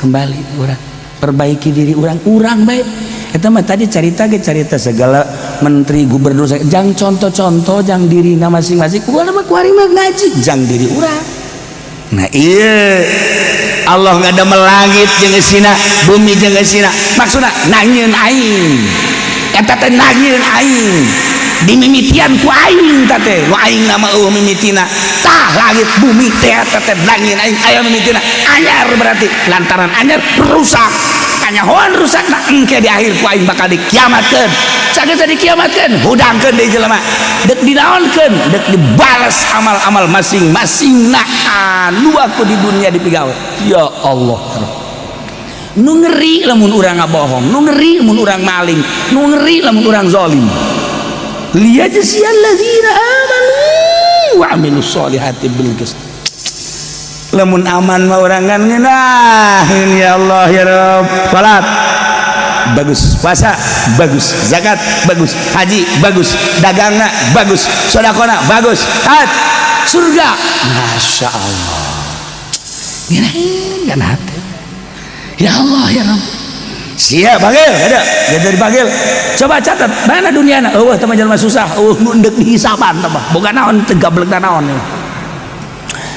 Speaker 1: Kembali urang perbaiki diri urang, urang baik. Eta mah tadi carita ge carita segala menteri gubernur jang contoh-contoh jang diri masing-masing. Urang mah kuari mah ngaji jang diri urang. Nah, iya Allah ngadamel langit jeung eusina, bumi jeung eusina, maksudna nangieun aing. Eta teh nangieun aing dimimitian ku aing ta teh nu aing nama eueuh mimitina. Tah, langit bumi teh eta teh nangieun aing, aya mimitina anyar, berarti lantaran anyar rusak kanyahoan rusak. Nah, engke di akhir ku aing bakal dikiamatkeun. Saged dikiamatkeun, hudangkeun deui jelema, dek dinaonkeun, dek dibales amal-amal masing-masing. Nah, anu aku di dunia dipigawe. Ya Allah, nu ngeri lamun urang ngabohong, nu ngeri lamun urang maling, nu ngeri lamun urang zalim. Liyajziyalladzina amanu wa amilus solihati bil qist. Lamun aman mah urang kan ngeunah. Ya Allah ya Rabb, salat bagus, puasa bagus, zakat bagus, haji bagus, dagangna bagus, sedekahna bagus, hat surga, Masya Allah. Ngeunaheun kan hati. Ya Allah ya Rabb. Siap panggil, ada jadi dipanggil. Coba catat mana dunia. Eueuh teman jelema susah, eueuh nu endek dihisaban tah, boga naon teu gablek naon.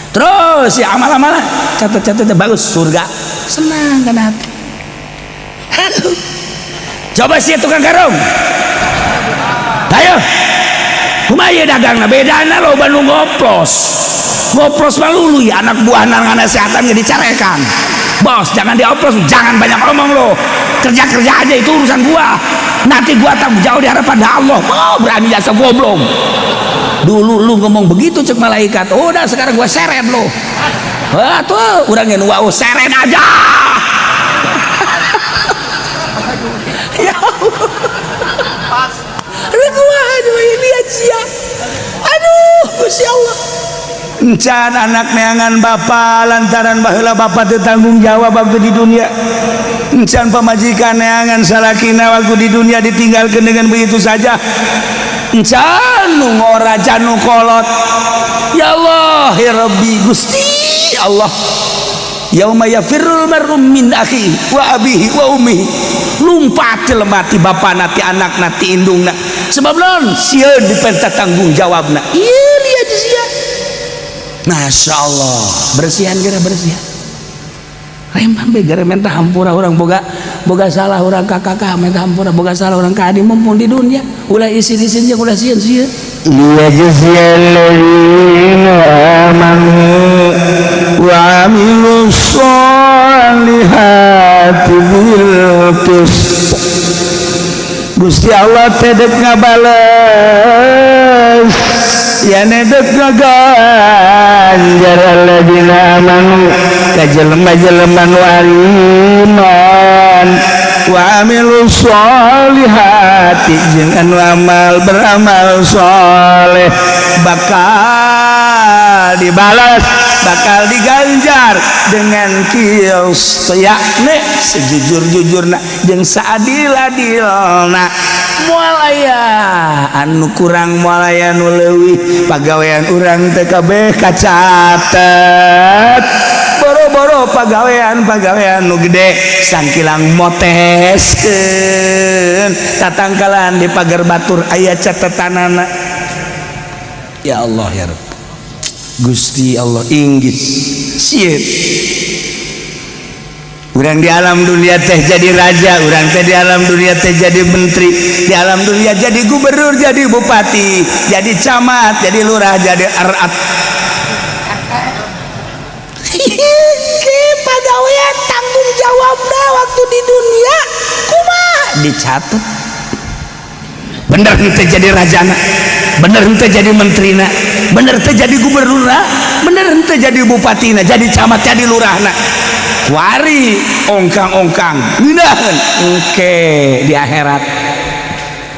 Speaker 1: Terus ya amal-amalan catat-catat bagus, surga, senang kan hati. Aduh. Coba sih tukang karung, ayo kumaha dagangna? Bedana loba nu ngoplos, ngoplos mah lulu ya anak buah nasehatan ge dicarekan. Bos, jangan dioplos, jangan banyak omong lo, kerja kerja aja, itu urusan gua, nanti gua tanggung jawab di hadapan Allah. Oh, berani jasa goblok. Dulu lu ngomong begitu, cek malaikat, udah sekarang gua seret lo. Wah, tuh urang yang wow seret aja. Ya Allah. Aduh, ini aja. Aduh, Gusti Allah. Encan anak neangan bapak lantaran baheula bapak teu tanggung jawab waktu di dunia. Encan pamajikan neangan salakina waktu di dunia ditinggalkan dengan begitu saja. Encan nu ngora, can nu kolot. Ya Allah ya Rabbi, Gusti Allah. Yauma yafirrul mar'u min akhihi wa abihi wa ummihi. Lumpat jelema ti bapana, ti anakna, ti indungna. Sebab naon? Sieun dipenta tanggung jawabna. Ieu lihat sia. Masya Allah, bersihan kira bersihan. Rempang be gara minta hampura urang, boga boga salah urang ka kakak minta hampura, boga salah urang ka adi, mumpung di dunia ulah isin-isin jeung ulah sieun-sieun.
Speaker 2: Liyajziyalladzina amanu wa amilus Salihati bil qist. Gusti Allah teh dek ngabales, ya dek ngaganjar alladzina amanu ka jelema-jelema nu iman, wa amilu sholihati, jeung anu amal beramal soleh, bakal dibalas, bakal diganjar dengan qist, yakni sejujur-jujurna jeung saadil-adilna. Moal aya anu kurang, moal aya nu leuwih. Pagawean urang teh kabeh kacatet. Boro-boro pagawean pagawean nu gede, sangkilang moteskeun tatangkalan di pagar batur aya catetanana. Ya Allah, ya Rabb, Gusti Allah inggis sieun. Urang di alam dunia teh jadi raja, urang teh di alam dunia teh jadi menteri, di alam dunia jadi gubernur, jadi bupati, jadi camat, jadi lurah, jadi arat. Ke pagawean tanggung jawabna waktu di dunia kumaha dicatat. Bener henteu jadi rajana, bener henteu jadi menterina, bener teh jadi gubernurna, bener henteu jadi bupatina, jadi camat, jadi lurahna. Kuari ongkang-ongkang ngeunaheun engke di akhirat.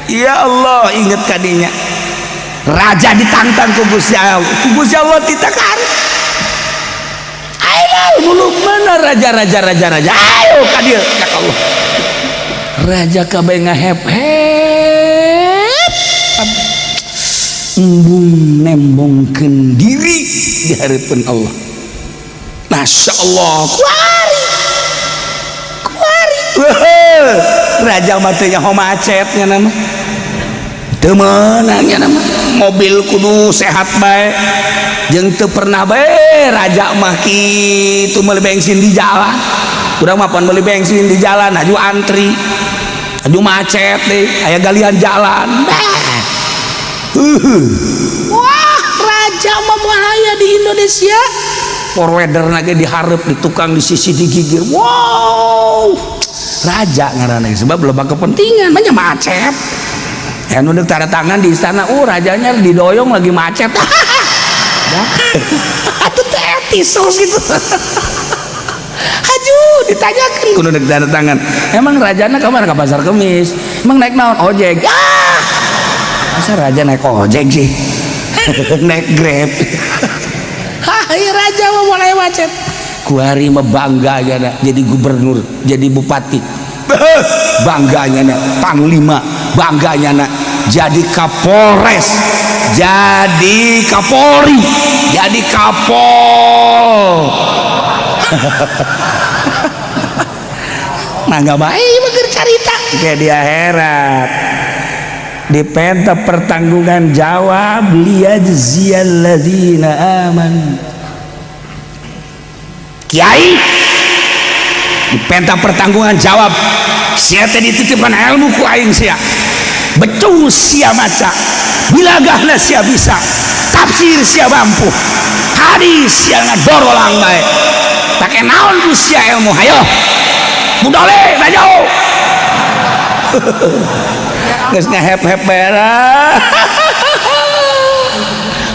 Speaker 2: Ya Allah, inget kadinya raja ditantang ku Gusti Allah, ku Gusti Allah ditekan. Ayo muluk, mana raja-raja, raja-raja, ayo ka dieu. Cak Allah, raja kabeh ngahep hep, embung nembongkeun diri di hadapan Allah. Masya Allah, kuari kuari. Wah, raja mah teu nyaho macetnya nama, teu meunangnya nama mobil kudu sehat bae, jeung teu pernah bae raja mah kitu meuli bensin di jalan. Urang mah pan meuli bensin di jalan aju antri, aju macet deh, aya galian jalan. Wah, raja mah bahaya di Indonesia. Forwarder lagi diharap di tukang di sisi digigir. Wow, raja ngaranna sebab loba kepentingan, banyak macet ya. Nunduk tanda tangan di istana, rajanya didoyong lagi macet. Atuh teh etis gitu. Haju ditanyakan kudu tanda tangan, emang rajana kemana? Ke Pasar Kemis. Emang naik naon? Ojek. Ah, masa raja naik ojek sih? Naik Grab. Hai, raja mah mulai macet. Kuari mah bangga ya jadi gubernur, jadi bupati, bangganya na panglima, bangganya na jadi kapolres, jadi kapolri, jadi kapol. Nah, nggak baik mah cerita kayak di akhirat dipenta pertanggungan jawab, liyajziyalladzina amanu. Kiai dipenta pertanggungan jawab. Sia teh dititipkan ilmu ku aing, sia becus, sia maca bilagahna, sia bisa tafsir, sia mampu hadis, sia ngadorolang bae. Pake naon ku sia ilmu? Hayo budole maju, geus ngahep-hep bae.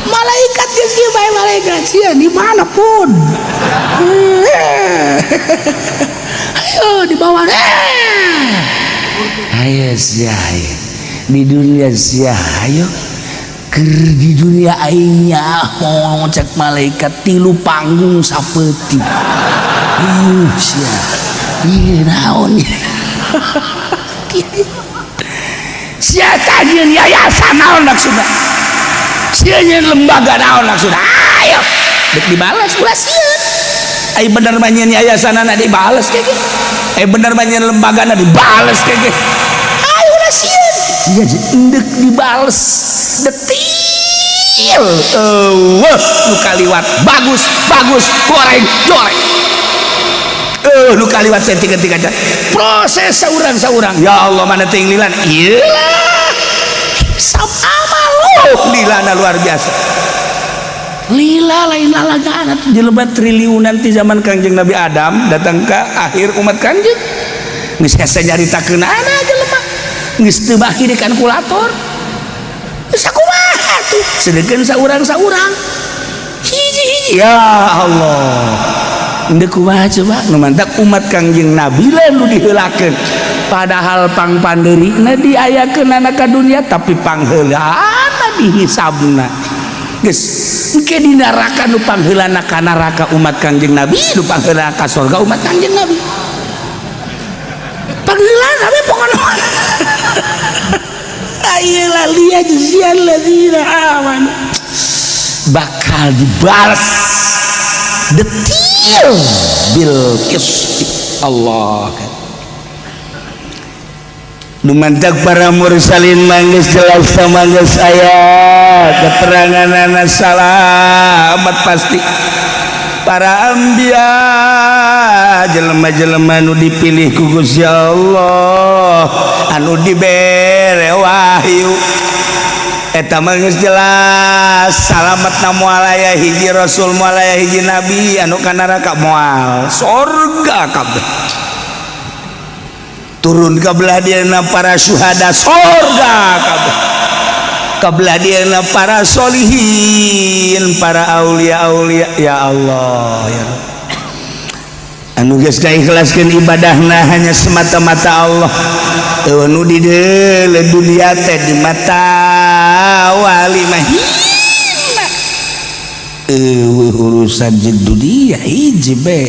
Speaker 2: Malaikat geus kieu bae, malaikat sia di mana pun ayo dibawa. Ayo sia, ayo di dunia sia, ayo ker di dunia aing nyaho. Cek malaikat, tilu panggung sapeuting. Sia ieu naon? Sia tajieun yayasan naon maksudna? Sia nyieun lembaga naon maksudna? Ayo dek dibalas, ulah sieun. Ai bener mah nyieun yayasanana dibales kayak gitu, ai bener mah nyieun lembagana dibales kayak gitu. Ayo ulah sieun. Sia endek dibales detil. Eueuh nu kaliwat bagus bagus, goreng goreng. Nu kaliwat setik-ketik aja proses saurang-saurang. Ya Allah, mana ting lilan ieu lah hisab amal. Oh, lilana luar biasa.
Speaker 1: Lila lain lalagaan atuh jelema triliunan ti zaman Kangjeng Nabi Adam datang ke akhir umat Kangjeng. Geus hese nyaritakeunana jelema. Geus teu baki di kalkulator. Geus sakumaha tuh? Sedengkeun saurang-saurang. Hiji-hiji ya Allah. Endek kumaha coba nu mantak umat Kangjeng Nabi lah nu diheulakeun. Padahal pangpandeurina diayakeunana ka dunia tapi pangheulana dihisabna. Geus engke di neraka nu pangheulana ka neraka umat Kangjeng Nabi, nu pangheulana ka surga umat Kangjeng Nabi. Pangheulana we pokona. Ayeuna liyajziyal ladzina amanu. Bakal dibalas detil bil qist Allah. Lumantak para mursalin mangges jelas sama geus aya keteranganana salamat pasti para anbiya jelema-jelema nu dipilih ku Gusti Allah anu dibere wahyu eta mah geus jelas salametna moal aya hiji rasul, moal aya hiji nabi anu ka neraka, moal, sorga kabeh. Turun ke belah dieuna para syuhada, sorga kabeh. Ke belah dieuna para solihin, para aulia aulia. Ya Allah, ya Rabb. Anu geus kaikhlaskeun ibadahna hanya semata-mata Allah, euweuh nu di dunia teh di mata wali mah hina, euweuh urusan jeung dunia. Hiji be,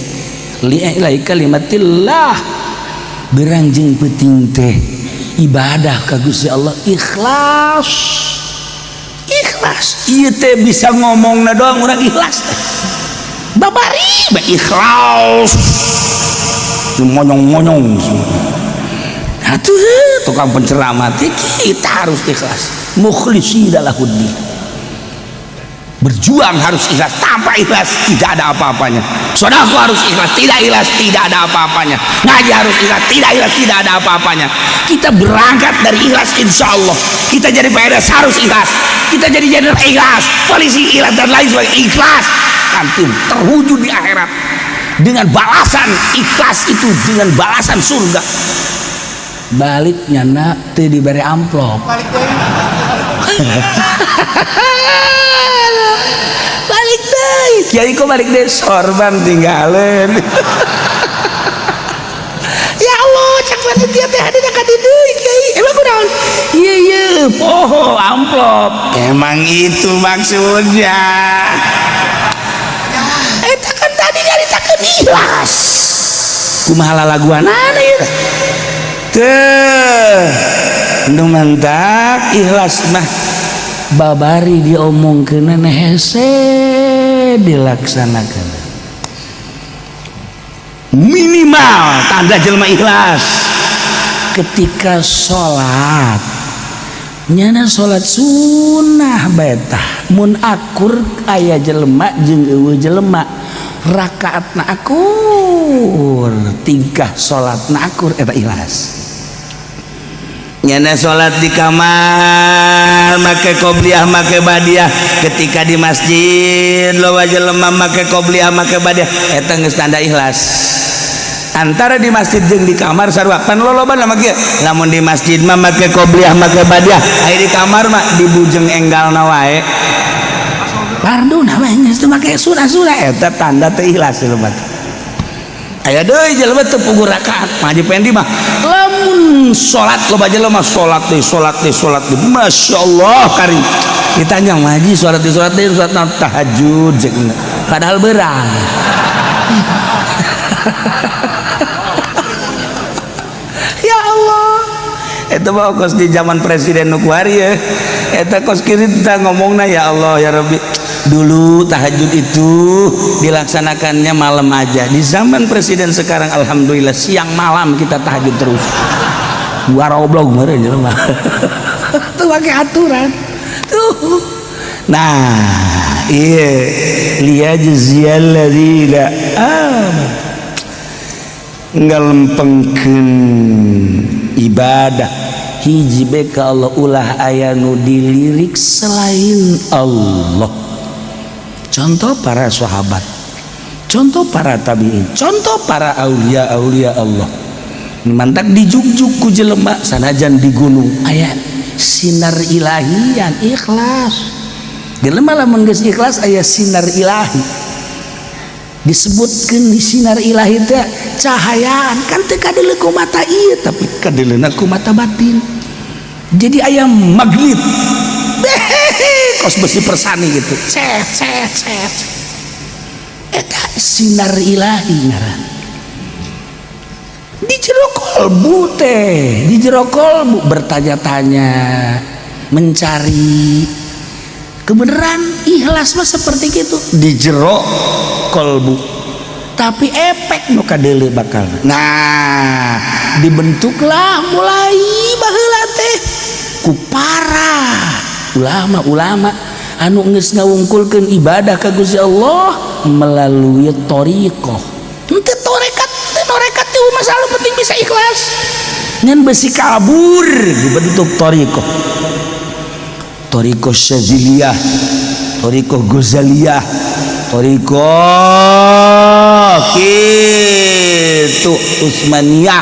Speaker 1: li'ilai kalimatillah. Berang jeung penting teh ibadah ka Gusti Allah ikhlas, ikhlas. Ieu teh bisa ngomongna doang urang ikhlas teh babari bae ikhlas, monyong-monyong atuh tukang penceramah teh. Kita harus ikhlas, mukhlisina lahuddin. Berjuang harus ikhlas, tanpa ikhlas tidak ada apa-apanya. Sodakoh harus ikhlas, tidak ikhlas tidak ada apa-apanya. Ngaji harus ikhlas, tidak ikhlas tidak ada apa-apanya. Kita berangkat dari ikhlas, insya Allah. Kita jadi PNS harus ikhlas, kita jadi jenderal ikhlas, polisi ikhlas, dan lain sebagainya ikhlas, nanti terwujud di akhirat dengan balasan ikhlas itu, dengan balasan surga. Baliknya nak teu diberi amplop.
Speaker 3: Balik deui.
Speaker 1: Balik deh, kiai, kok balik deh? Sorban tinggalin. Ya Allah, cak panitia teh hadir ka dieu, kiai. Emang kunaon? Iya iya, poho amplop. Emang itu maksudnya? Eta kan tadi nyaritakeun ikhlas, kumaha lalaguanana ieu teh? Nu mantak ikhlas mah babari diomongkeun hese dilaksanakan. Minimal tanda jelma ikhlas ketika sholat, nyana sholat sunnah betah mun akur aya jelema jeung euweuh jelema, rakaatna akur, tingkah salatna akur, eta ikhlas. Nyana salat di kamar make qobliyah, make badiah, ketika di masjid loba jelema make qobliyah, make badiah, eta geus tanda ikhlas. Antara di masjid jeung di kamar sarua pan loloban mah kieu. Lamun di masjid mah make qobliyah, make badiah, aya di kamar mah dibujeng enggalna wae, fardu namanya geus teu make sunah-sunah, eta tanda teu ikhlas jelema. Aya deui jelema teu puguh rakaat. Haji Pendi mah lamun salat loba jelema, salat deui, salat deui, salat deui, masyaallah. Kari ditanya, "Haji, salat deui, salat deui, salat naon?" "Tahajud," cek, padahal berang. Ya Allah, itu mah kos di zaman presiden nu kuari ya. Eta kos kieu kita ngomongna, ya Allah, ya Rabbi. Dulu tahajud itu dilaksanakannya malam aja. Di zaman presiden sekarang alhamdulillah siang malam kita tahajud terus. Waroblog meureun jelema tuh pakai aturan tuh. Nah, iya, liyajziyal ladzina amanu, ngalempengkeun ibadah hiji be ka Allah, ulah aya nu dilirik selain Allah. Contoh para sahabat, contoh para tabiin, contoh para aulia aulia Allah. Mantak dijugjug ku jelema sanajan di gunung aya sinar ilahian ikhlas. Jelema lamun geus ikhlas, aya sinar ilahi, disebutkan di sinar ilahi teh cahayaan, kan teu kadeuleu ku mata ieu, tapi kadeuleuna ku mata batin. Jadi aya magnet kos besi persani gitu, cet cet cet, eta sinar ilahi ngaran di jero kolbu teh. Di jero kolbu bertanya-tanya, mencari kebenaran. Ikhlas mah seperti itu di jero kolbu, tapi efek nu kadeuleu bakal. Nah, dibentuklah mulai baheula teh ku para ulama-ulama anu geus ngawungkulkeun ibadah ka Gusti Allah melalui thoriqoh. Henteu torekat, teu torekat teh masalah, penting bisa ikhlas. Ngan besi kabur dibentuk thoriqoh, thoriqoh Syaziliyah, thoriqoh Ghazaliyah, thoriqoh gitu Utsmaniyah,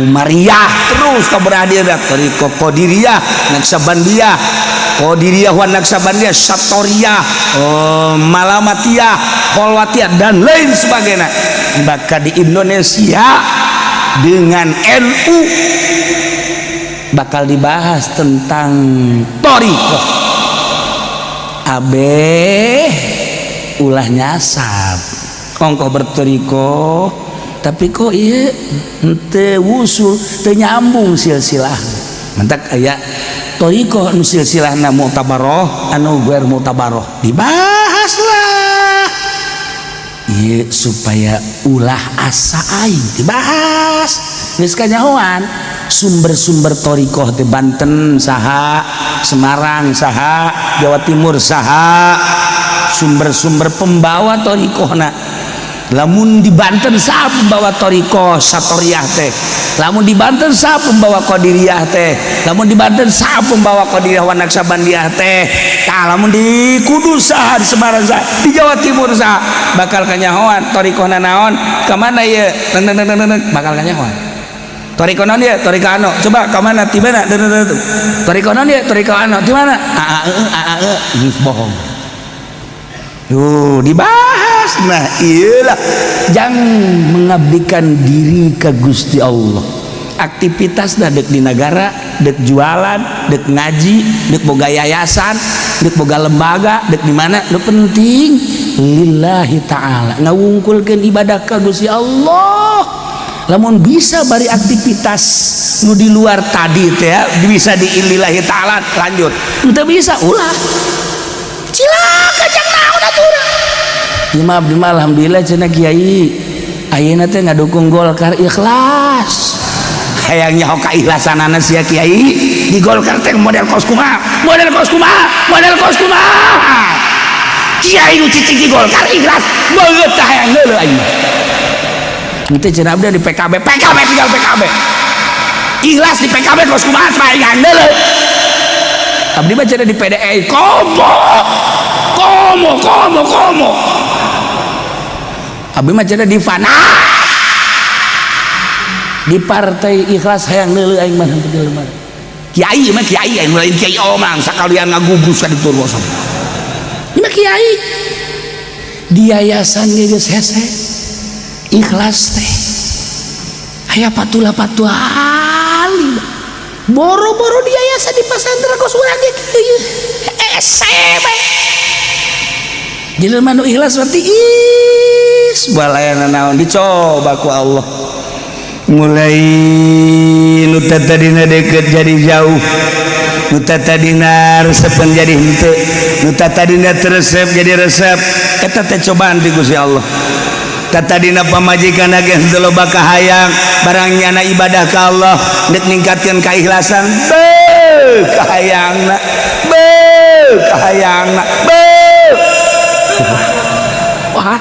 Speaker 1: Umariyah, terus keberadaan thoriqoh Qadiriyah, Naksabandiyah, Qadiriyah wa Naksabandiyah, Satoriyah, oh, Malamatiyah, Kholwatiyah, dan lain sebagainya. Bahkan di Indonesia dengan NU bakal dibahas tentang thoriqoh. Abeh ulah nyasab ongkoh berthoriqoh, tapi kok iya henteu wusul, teu nyambung silsilah. Mantak aya thoriqoh anu silsilahna mu'tabaroh, anu ghair mu'tabaroh, dibahas lah ieu supaya ulah asa aing. Dibahas geus kanyahoan sumber-sumber thoriqoh di Banten saha, Semarang saha, Jawa Timur saha, sumber-sumber pembawa thoriqohna. Lamun di Banten saha pembawa thoriqoh Satoriyah teh, lamun di Banten saha pembawa Qadiriyah teh, lamun di Banten saha pembawa Qadiriyah wa Naksabandiyah teh. Tah, lamun di Kudus saha, di Semarang saha, di Jawa Timur saha, bakal kanyahoan thoriqohna naon, ka mana ieu, bakal kanyahoan. Thoriqoh naon ieu? Thoriqoh anu, coba ka mana, di mana? Thoriqoh naon ieu? Thoriqoh anu, di mana? A a e a a e, geus bohong. Tuh dibahas. Nah, iyalah jangan mengabdikan diri ke Gusti Allah. Aktivitas dah dek di negara, dek jualan, dek ngaji, dek boga yayasan, dek boga lembaga, dek di mana, nu penting lillahi ta'ala, ngawungkulkeun ibadah ka Gusti Allah. Lamun bisa bari aktivitas nu di luar tadi teh bisa di lillahi ta'ala, lanjut. Teu bisa, ulah, cilaka. Jang naon atuh urang? Ieu mah abdi mah alhamdulillah cenah kiai, ayeuna teh ngadukung Golkar ikhlas. Hayang nyaho kaikhlasanana sia, kiai di Golkar teh model kos kumaha, model kos kumaha, model kos kumaha? Kiai nu cicing di Golkar ikhlas beungeut tah, hayang heuleuh aing mah. Henteu cenah, abdi di PKB, PKB tinggal PKB ikhlas di PKB kos kumaha, hayang heuleuh. Abdi mah cenah di PDI komo komo komo komo. Abdi mah cenah di fana, di partai ikhlas, hayang neuleuh aing mah jelema. Kiai mah kiai, aing lain kiai omang sakalian ngagugus ka ditu kosong. Ini mah kiai di yayasan geus hese ikhlas teh aya patula patuali, boro-boro di yayasan, di pesantren kos urang ge kieu hese bae. Jelema nu ikhlas berarti is balayana naon dicoba ku Allah,
Speaker 2: Mulai nu tadina deket jadi jauh, nu tadina resepen jadi henteu, nu tadina teu resep jadi resep. Eta teh cobaan ti Gusti Allah. Tadina pamajikan ge henteu loba kahayang, barang nyana ibadah ka Allah, dek ningkatkeun keikhlasan, beuh kahayangna, beuh kahayangna, beuh.
Speaker 1: Wah.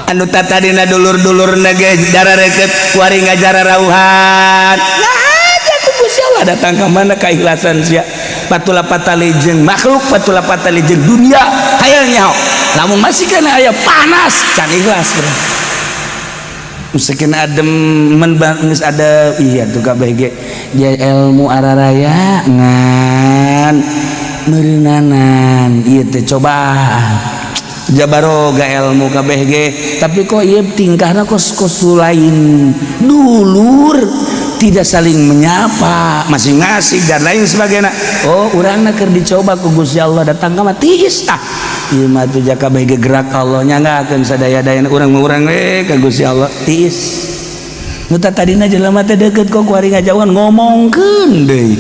Speaker 2: Anu tadina dulur-dulur ge darareket, kuari ngajararauhan.
Speaker 1: Nah aja ku Gusti Allah datang ke mana keikhlasan sia. Patula patali jeung makhluk, patula patali jeung dunia, hayang nyaho. Lamun masih keneh aya panas, can ikhlas, bro. Mungkin adem men geus ada, iya tuh kabeh ge ilmu araraya ngan meureunnanan ieu teh cobaan. Jabaroga ilmu kabeh ge, tapi kok ieu tingkahna kos kos lain dulur, tidak saling menyapa, masing-masing dan lain sebagainya. Oh, urangna keur dicoba ku Gusti Allah, datang ka mah tiis. Ah, ieu mah tuh kabeh ge gerak Allah, nyanggakeun sadaya-dayana urang mah, urang we ka Gusti Allah tiis. Nu tadina jelema teh deukeut, kok kuari ngajauhan, ngomongkeun deui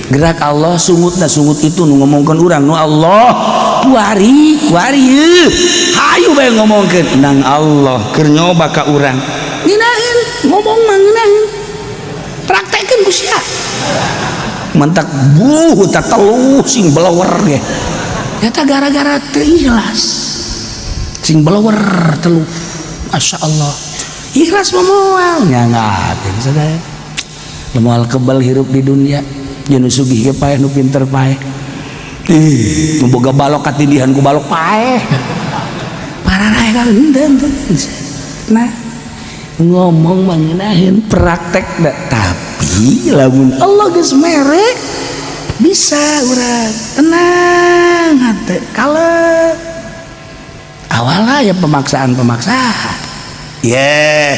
Speaker 1: gerak Allah, sungutna sungut itu nu ngomongkeun urang nu Allah, kuari kuari hayu bae ngomongkeun nang Allah keur nyoba ka urang. Ngeunaheun ngomong mah, ngeunaheun, praktekeun ku sia mentak buh tak teluh sing blower ge. Eta gara-gara teu ikhlas sing blower teluh. Masya Allah, ikhlas mah moal nyangakeun sadaya, moal kebal hirup di dunia. Nu sugih ge paeh, nu pinter paeh. Ih, nu boga balok katindihan ku balok paeh. Pararae kan henteu. Nah, ngomong mah ngeunaheun, praktek da. Tapi lamun Allah geus mere, bisa urang tenang hate kalem. Awalnya ya pemaksaan-pemaksaan.
Speaker 2: Yeah.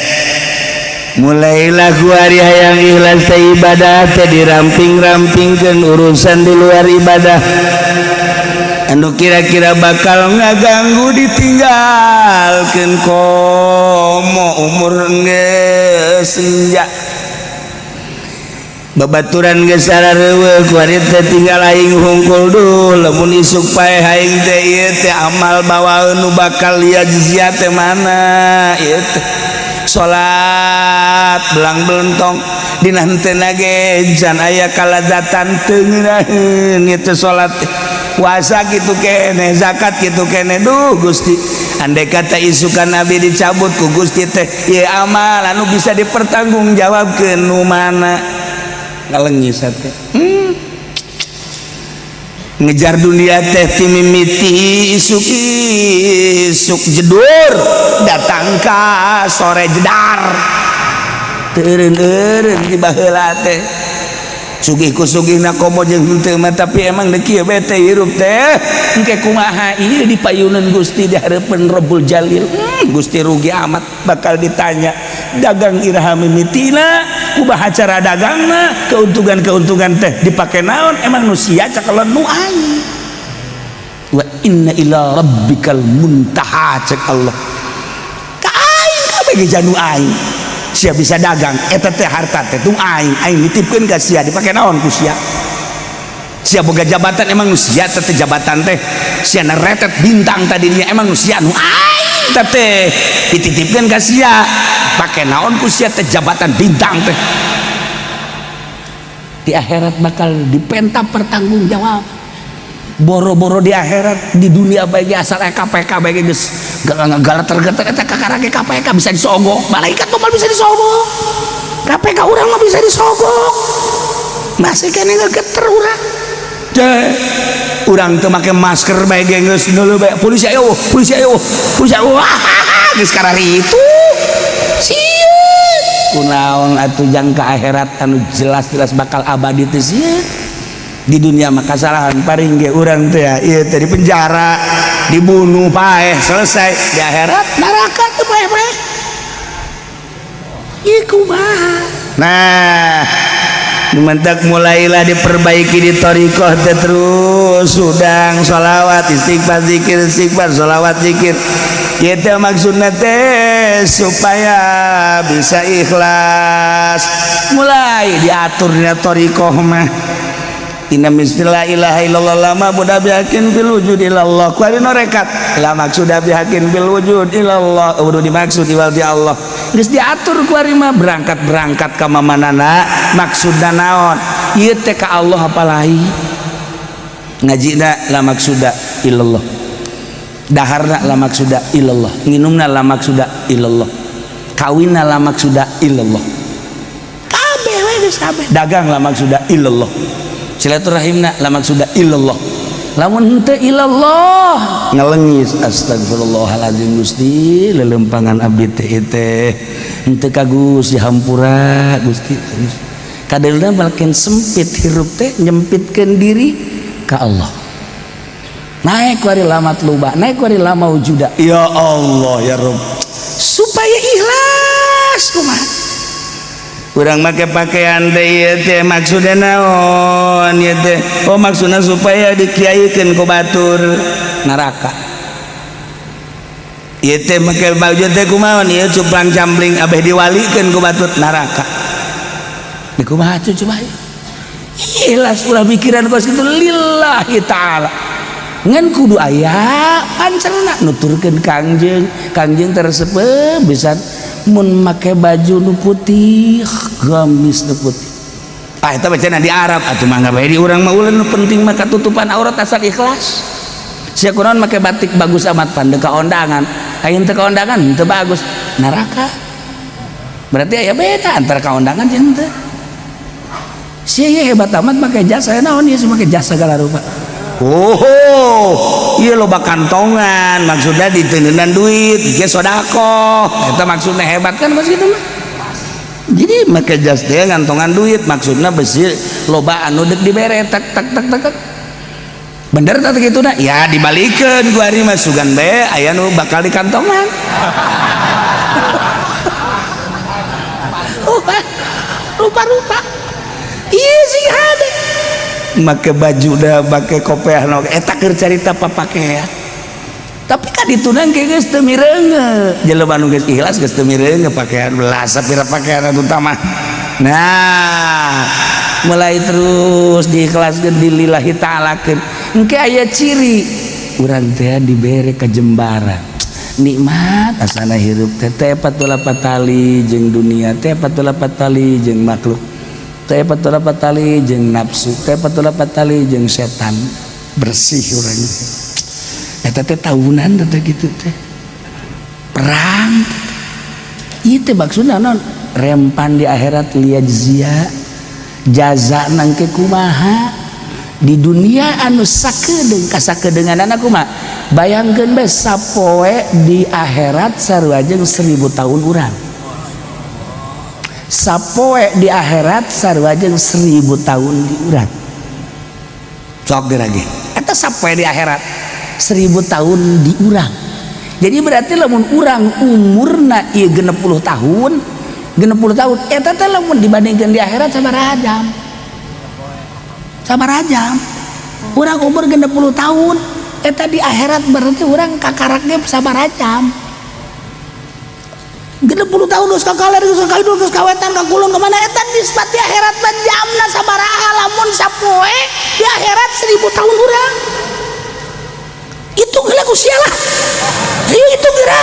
Speaker 2: Mulailah kuari hayang ikhlas teh, ibadah teh diramping-rampingkeun urusan di luar ibadah anu kira-kira bakal ngaganggu, ditinggalkeun. Komo umur geus senja, babaturan geus sarareuweuh, kuari teh tinggal aing hungkul. Duh, lamun isuk paeh aing teh, ieu teh amal bawaeun nu bakal yajzia teh mana ieu teh? Salat belang belentong dina henteu ge can aya kalazatan, teu ngeunaheun ieu teh salat, puasa kitu keneh, zakat kitu keneh. Duh Gusti, andai kata isukan Nabi dicabut ku Gusti teh, ieu amal anu bisa dipertanggungjawabkeun nu mana? Ngalengis teh. Ngejar dunia teh ti mimiti isuk isuk jedur datang ka sore jedar, teu eureun-eureun. Di baheula teh sugih ku sugihna, komo jeung henteu mah, tapi emang deuk kieu bete hirup teh. Engke kumaha ieu di payunan Gusti, di hareupeun Rabbul Jalil? Gusti, rugi amat bakal ditanya dagang iraha mimitina, kumaha cara dagangna, keuntungan-keuntungan teh dipake naon, emang nu sia cakalan nu aing. Wa inna ila rabbikal muntaha, cek Allah ka aing kabeh ge janu aing. Sia bisa dagang eta teh, harta teh tung aing, aing nitipkeun ka sia, dipake naon ku sia? Sia boga jabatan, emang nu sia teh jabatan teh? Sia neretet bintang tadinya, emang nu sia? Nu aing teh dititipkeun ka sia, pake naon ku sia teh jabatan bintang teh?
Speaker 1: Di akhirat bakal dipenta pertanggungjawab. Boro-boro di akhirat, di dunia bae asal KPK bae geus galater-geter eta kakara ge KPK bisa disogok. Malaikat mah bisa disogok, KPK urang mah bisa disogok, masih keneh ngegeter urang teh.
Speaker 2: Urang teu make masker bae ge geus neuleuh bae, "Polisi ayo, polisi ayo, polisi ayo." Wah, geus kararitu sieun.
Speaker 1: Kunaon atuh jangka akhirat anu jelas-jelas bakal abadi teh sieun?
Speaker 2: Di dunia mah kasalahan paring ge urang teh ya ieu teh di penjara, dibunuh, paeh, selesai. Di akhirat
Speaker 1: neraka teh paeh-paeh. Ieu kumaha?
Speaker 2: Nah, mentak mulailah diperbaiki di thoriqoh teh, terus sudang sholawat, istighfar, zikir, istighfar, sholawat, zikir. Itu maksudnya teh supaya bisa ikhlas. Mulai diatur dina thoriqoh mah. Inna la ilaha illallah lama budak bihakin fil wujud ilallah. Ku ari norekat la maksuda bihakin fil wujud ilallah, udah dimaksud iwal di Allah.
Speaker 1: Geus diatur ku ari mah, berangkat-berangkat ka mamanana maksudna naon ieu teh, ka Allah apa lain?
Speaker 2: Ngajina la maksuda illallah, daharna la maksuda illallah, nginumna la maksuda illallah, kawinna la maksuda illallah,
Speaker 1: Kabeh we geus kabeh.
Speaker 2: Dagang la maksuda illallah.
Speaker 1: Silaturahimna la maksuda illallah. Lamun henteu ilallah ngelengis, astagfirullahaladzim, Gusti, lelempangan abdi teh teh henteu ka Gusti, hampura Gusti. Kadelna makin sempit hirup teh, nyempitkeun diri ka Allah. Naik wari lamat luba, naik wari lama wujuda. Ya Allah ya Rob, supaya ikhlas kumaha urang make pakaian teh ieu teh, maksudna naon ieu teh? Oh, maksudna supaya dikiaikeun ku batur. Neraka. Ieu teh make baju teh kumaha ieu, cuplang cambling abeh diwalikeun ku batur. Neraka. Di kumaha coba? Ikhlas, ulah mikiran kos kitu, lillahi ta'ala. Ngan kudu aya pancerna nuturkeun Kangjeng. Kangjeng teresep bisa mun make baju nu putih, gamis nu putih. Ah, eta bacana di Arab atuh, mangga bae di urang mah. Ulah, nu penting mah katutupan aurat, asal ikhlas. Sia kunaon make batik bagus amat, pan ka ondangan? Aya teu ka ondangan teu bagus. Neraka. Berarti aya beda antara ka ondangan jeung teu. Sia ieu hebat amat make jasa, naon ieu make jasa segala rupa? Oh, iya, loba kantongan, maksudnya diteneunan duit ge sodakoh, eta maksudnya hebat kan kos kitu mah. Jadi make jas teh ngantongan duit, maksudnya besi loba anu dek dibere, tak tak tak tak tak. Bener tak gitu? Nah ya, dibalikeun ku ari mah, sugan bae aya nu bakal di kantongan. Rupa-rupa iya sih hade make baju dah, make kopiah no eta keur carita papakea. Tapi kan ditunang ke geus teu mireunge jelema nu geus ikhlas, geus teu mireunge pakaian belas sapira pakaian anu utama. Nah, mulai terus diikhlaskeun, dilillahi ta'alakeun, engke aya ciri urang teh dibere kajembaran nikmat asana hirup teh teh patula patali jeung dunia teh, patula patali jeung makhluk teh, patula patali jeung nafsu teh, patula patali jeung setan. Bersih urang eta teh, tahunan teh gitu teh perang ieu teh. Maksudna naon? Rempan di akhirat, liyajzia jaza nangke kumaha di dunia anu sakedeung kasakedeunganana kumaha. Bayangkeun bae, sapoe di akhirat sarua jeung 1000 tahun urang. Sapoe di akhirat sarua jeung 1000 tahun di urang. Sok lagi eta, sapoe di akhirat 1000 tahun di urang. Jadi berarti lamun urang umurna ieu 60 tahun, 60 tahun eta teh lamun dibandingkan di akhirat sabaraha jam? Sabaraha jam urang umur 60 tahun eta di akhirat? Berarti urang kakaraknya sabaraha jam? 60 tahun geus ka kaler, geus ka kidul, geus ka wetan, ka kulon, ka mana eta nisbat di akhirat mah jamna sabaraha? Lamun sapoe di akhirat 1000 tahun urang, hitung heula ku sia lah. Ayo hitung geura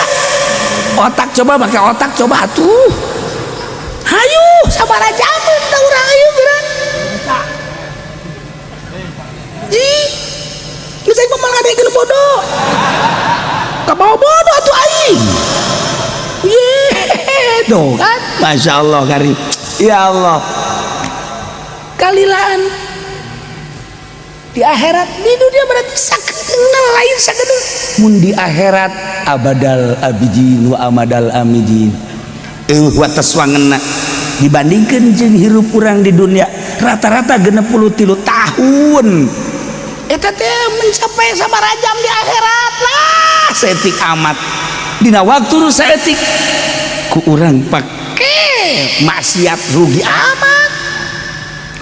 Speaker 1: otak, coba pakai otak, coba atuh. Hayu, sabaraha jaman tah urang? Ayo geura. Ih, geus aing mah ngadegeun bodoh. Kabawa bodoh atuh aing. Ye, tuh kan, Masya Allah kari. Ya Allah. Kalilaan di akhirat, di dunia berarti sakedeungna lain sakedeung. Mun di akhirat abadal abidin wa amadal amidin. Eueuh wates wangenna dibandingkeun jeung hirup urang di dunia rata-rata 63 tahun. Eta teh mencapai sabaraha jam di akhirat lah? Saeutik amat. Dina waktu nu saeutik ku urang pake maksiat, rugi amat,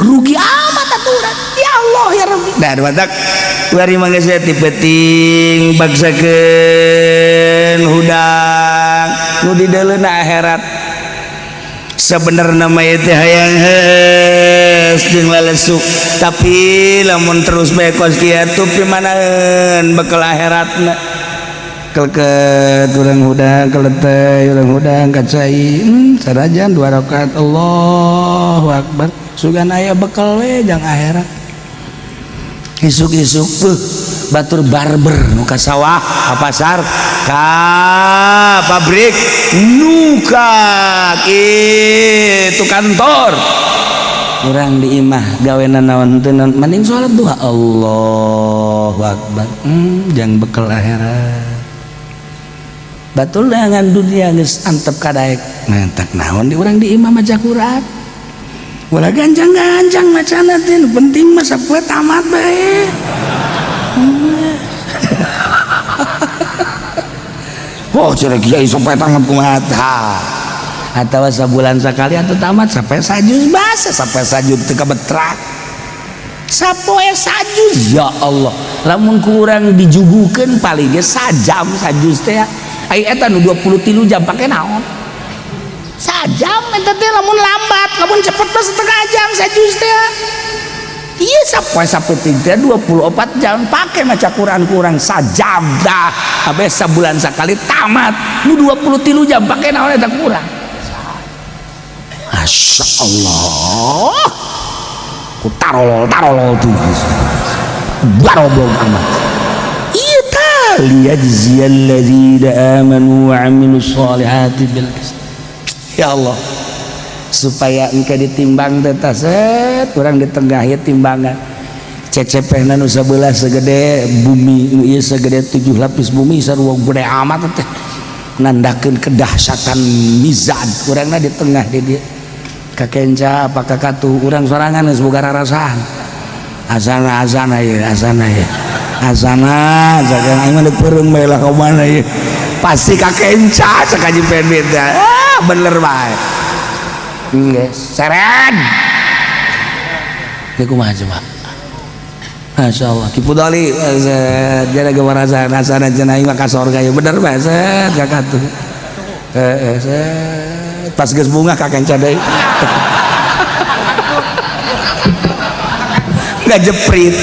Speaker 1: rugi amat atuh urang. Ya Allah ya Rabbi. Nah, matak bari mangga ti penting baksakeun hudang nu di deuleuna akhirat. Sebenarnya mah teh hayang heus jeung lalesu, tapi lamun terus bae kos kieu pimanaeun bekal akhiratna? Keleket urang hudang, keletey urang hudang kacai, sarajan dua rakaat, Allahu akbar, sugan aya bekal we jang akhirat. Isuk-isuk beuh batur barber, nu ka sawah, ka pasar, ka pabrik, nu ka itu kantor. Urang di imah gawenan naon teu naon, mending salat duha. Allahu akbar. Jang bekal akhirat. Batul dengan dunia geus antep kadaek. Mantak naon di urang di imah maca Quran. Ulah ganjang-ganjang macana teh, nu penting mah sapoe tamat bae. Oh, cenah kiai sampai tamat kumaha tah. Atawa sabulan sakali atau tamat sampai sajuz basa sampai sajud teu kabetrak. Sapoe sajuz ya Allah. Lamun kurang dijugukeun paling ge sajam sajuz teh. Ai eta nu 23 jam pake naon? Sajam eta teh lamun lambat, lamun cepet mah setengah jam sajuz teh. Iya sapoe sapeting teh 24 jam pake maca Quran kurang sajam dah. Habis sabulan sakali tamat. Nu 23 jam pake naon eta kurang. Masya Allah. Ku tarolol tarolol tuh. Baroblong amat. Iya ta liyajziyal ladzina amanu wa amilus solihati bil qist. Ya Allah. Supaya engke ditimbang teh set urang di tengah ieu timbangan. Cecepehna nu sabelah segede bumi, nu ieu segede 7 lapis bumi sarua gede amat teh. Nandakeun kedahsyatan mizan urangna di tengah di dieu. Kakenca apa kakatuh urang sorangan geus boga rarasaan. Azana azana ieu, azana ieu. Azana, azana aing mah peureum bae lah ka mana ieu. Pasti kakenca cek Haji Pendit teh. Ah, bener bae. Geus seren. Ieu kumaha coba? Masya Allah. Ki Pudoli jana gemarasaan asana cenah aing mah ka sorga ieu bener bae set kakatuh. Heeh set pas geus bunga kakenca deui. Ngajeprit.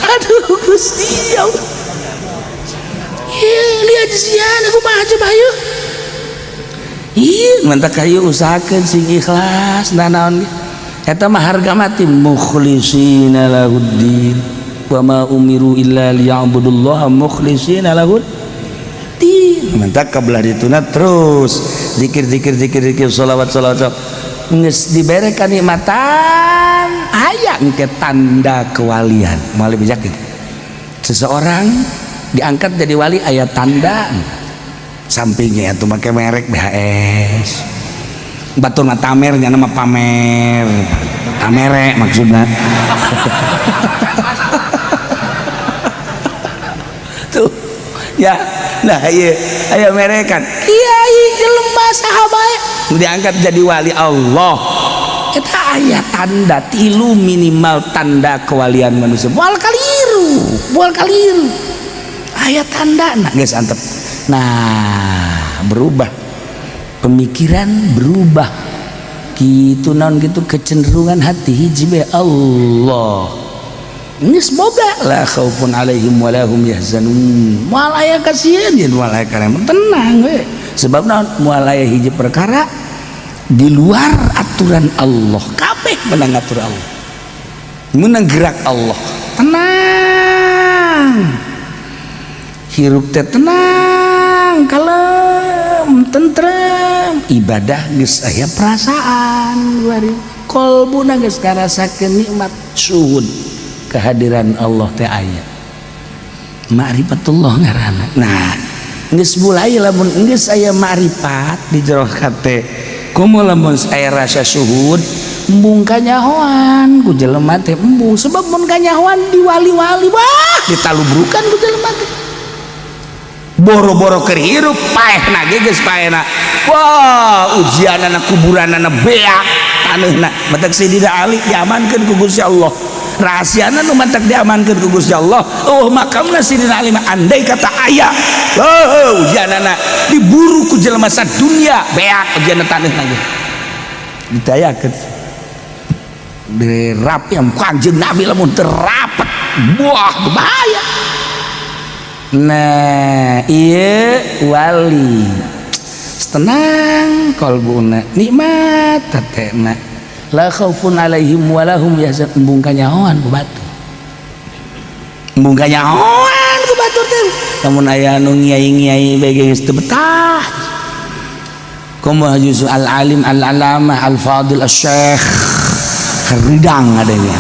Speaker 1: Aduh Gusti ya Allah. Ih, lihat sian aku mah coba yuk. Ih, mantak kayu usahakeun sing ikhlas nah naon eta mah harga mati mukhlishina lahuddin wa ma umiru illa liya'budullaha mukhlishina lahuddin. Mantak kabelah dituna terus zikir zikir zikir zikir sholawat sholawat geus dibere kanikmatan aya engke tanda kewalian. Moal dibejakeun. Seseorang diangkat jadi wali aya tanda sampingnya atuh make merek BHS. Batur mah tamer nya mah pamer. Tamere maksudna. Tuh ya, nah ieu aya merekan. Kiai jelema saha bae diangkat jadi wali Allah. Eta aya tanda tilu minimal tanda kewalian manusia. Moal kaliru, moal kaliru. Aya tanda nah geus antep. Nah, berubah pemikiran berubah gitu naon gitu kecenderungan hati hiji bae Allah. Geus boga la khaufun alaihim wa lahum yahzanun. Moal aya kasieun jeung moal aya karema tenang we. Sebab naon moal aya hiji perkara di luar aturan Allah. Kabeh menang atur Allah. Menang gerak Allah. Tenang. Hirup teh tenang, kalem, tentrem. Ibadah geus aya perasaan bari. Kolbuna geus ngarasakeun nikmat syuhud kehadiran Allah teh aya. Ma'rifatullah ngaranna. Nah, geus mulai lamun geus aya ma'rifat di jero hate. Komo lamun aya rasa syuhud, embung kanyahoan ku jelema teh embung sebab mun kanyahoan di wali-wali wah ditalubrukan ku jelema teh. Boro-boro keur hirup paehna ge geus paehna. Wah, ujianana kuburanana beak taneuhna. Matak Sidina Ali diamankeun ku Gusti Allah. Rahasiana nu matak diamankeun ku Gusti Allah. Oh, makamna Sidina Ali mah andai kata aya. Oh, ujianana diburu ku jelema sadunya beak ujianna taneuhna ge. Ditayakeun. Dirap yang Kanjeng Nabi lamun teu rapet. Wah, bahaya. Nah, iya wali tenang kolbuna nikmat hatena la khaufun alaihim wa lahum yahzanun. Embung kanyahoan ku batur, embung kanyahoan ku batur teh lamun aya nu ngiai-ngiai bae geus teu betah. Komo Haji Yusuf al alim, al alamah, al fadil, al syekh, keridang adanya.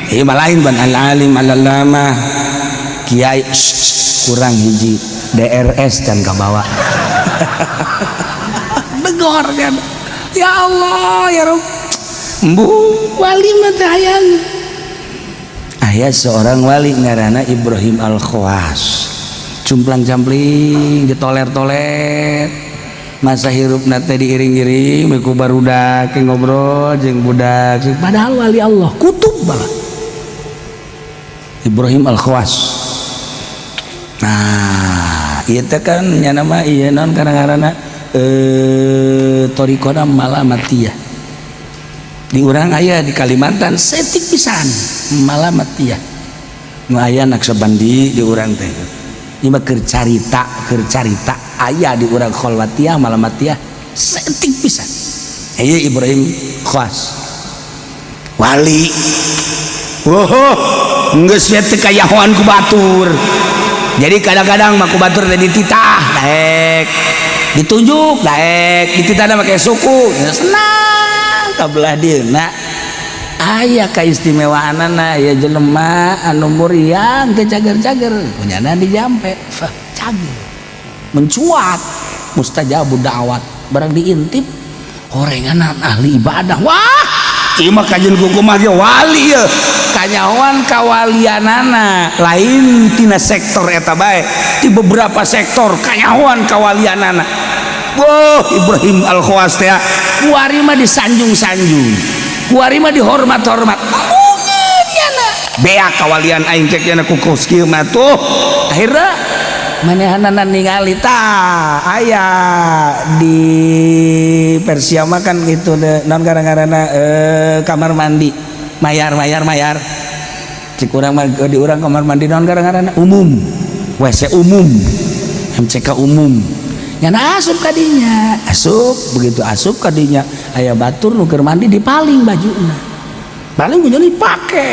Speaker 1: Ieu mah lain ban al alim, al alamah, kiai kurang hiji DRS dan kabawa. Begor kan. Ya Allah, ya Rob. Embu wali mah teh hayang. Aya seorang wali ngaranna Ibrahim Al-Khawas. Cumplang-campling, ditoler-toler. Masa hirup teh diiring-iring ku barudak, ngobrol jeung budak. Padahal wali Allah, kutub malah. Ibrahim Al-Khawas. Nah, ieu teh kan nya nama ieu naon ngaranna thoriqona Malamatiyah. Di urang aya di Kalimantan setik pisan Malamatiyah. Nu aya Naksabandi di urang teh. Ieu mah keur carita aya di urang Khalwatiyah, Malamatiyah setik pisan. Ieu Ibrahim Khawas. Wali. Wow, geus we teu kayahoan ku batur. Jadi kadang-kadang mah ku batur teh dititah, daek. Ditunjuk, daek, dititahna make suku. Senang kabelah dieuna. Aya kaistimewaanana aya jelema anu muriang teu cager-cager, kunyana dijampe, fah cager. Mencuat mustajabud da'wat, barang diintip horenganan ahli ibadah. Wah, ieu mah kajeun kuku mah dia wali ye. Kanyahoan kawalianana lain tina sektor eta bae, di beberapa sektor kanyahoan kawalianana. Wah, Ibrahim Al-Khawas teh kuari mah disanjung-sanjung, kuari mah dihormat-hormat. Embungeun nyana. Beak kawalian aing cek nyana ku kos kieu mah tuh. Akhirna manehanana ningali tah aya di Persia mah kan gitu deh, non gara-garana kamar mandi mayar mayar mayar. Cik urang mah di urang kamar mandi non gara-garana umum, WC umum, MCK umum. Nyana asup kadinya, asup, begitu asup kadinya aya batur nu keur mandi dipaling bajuna, paling baju dipake,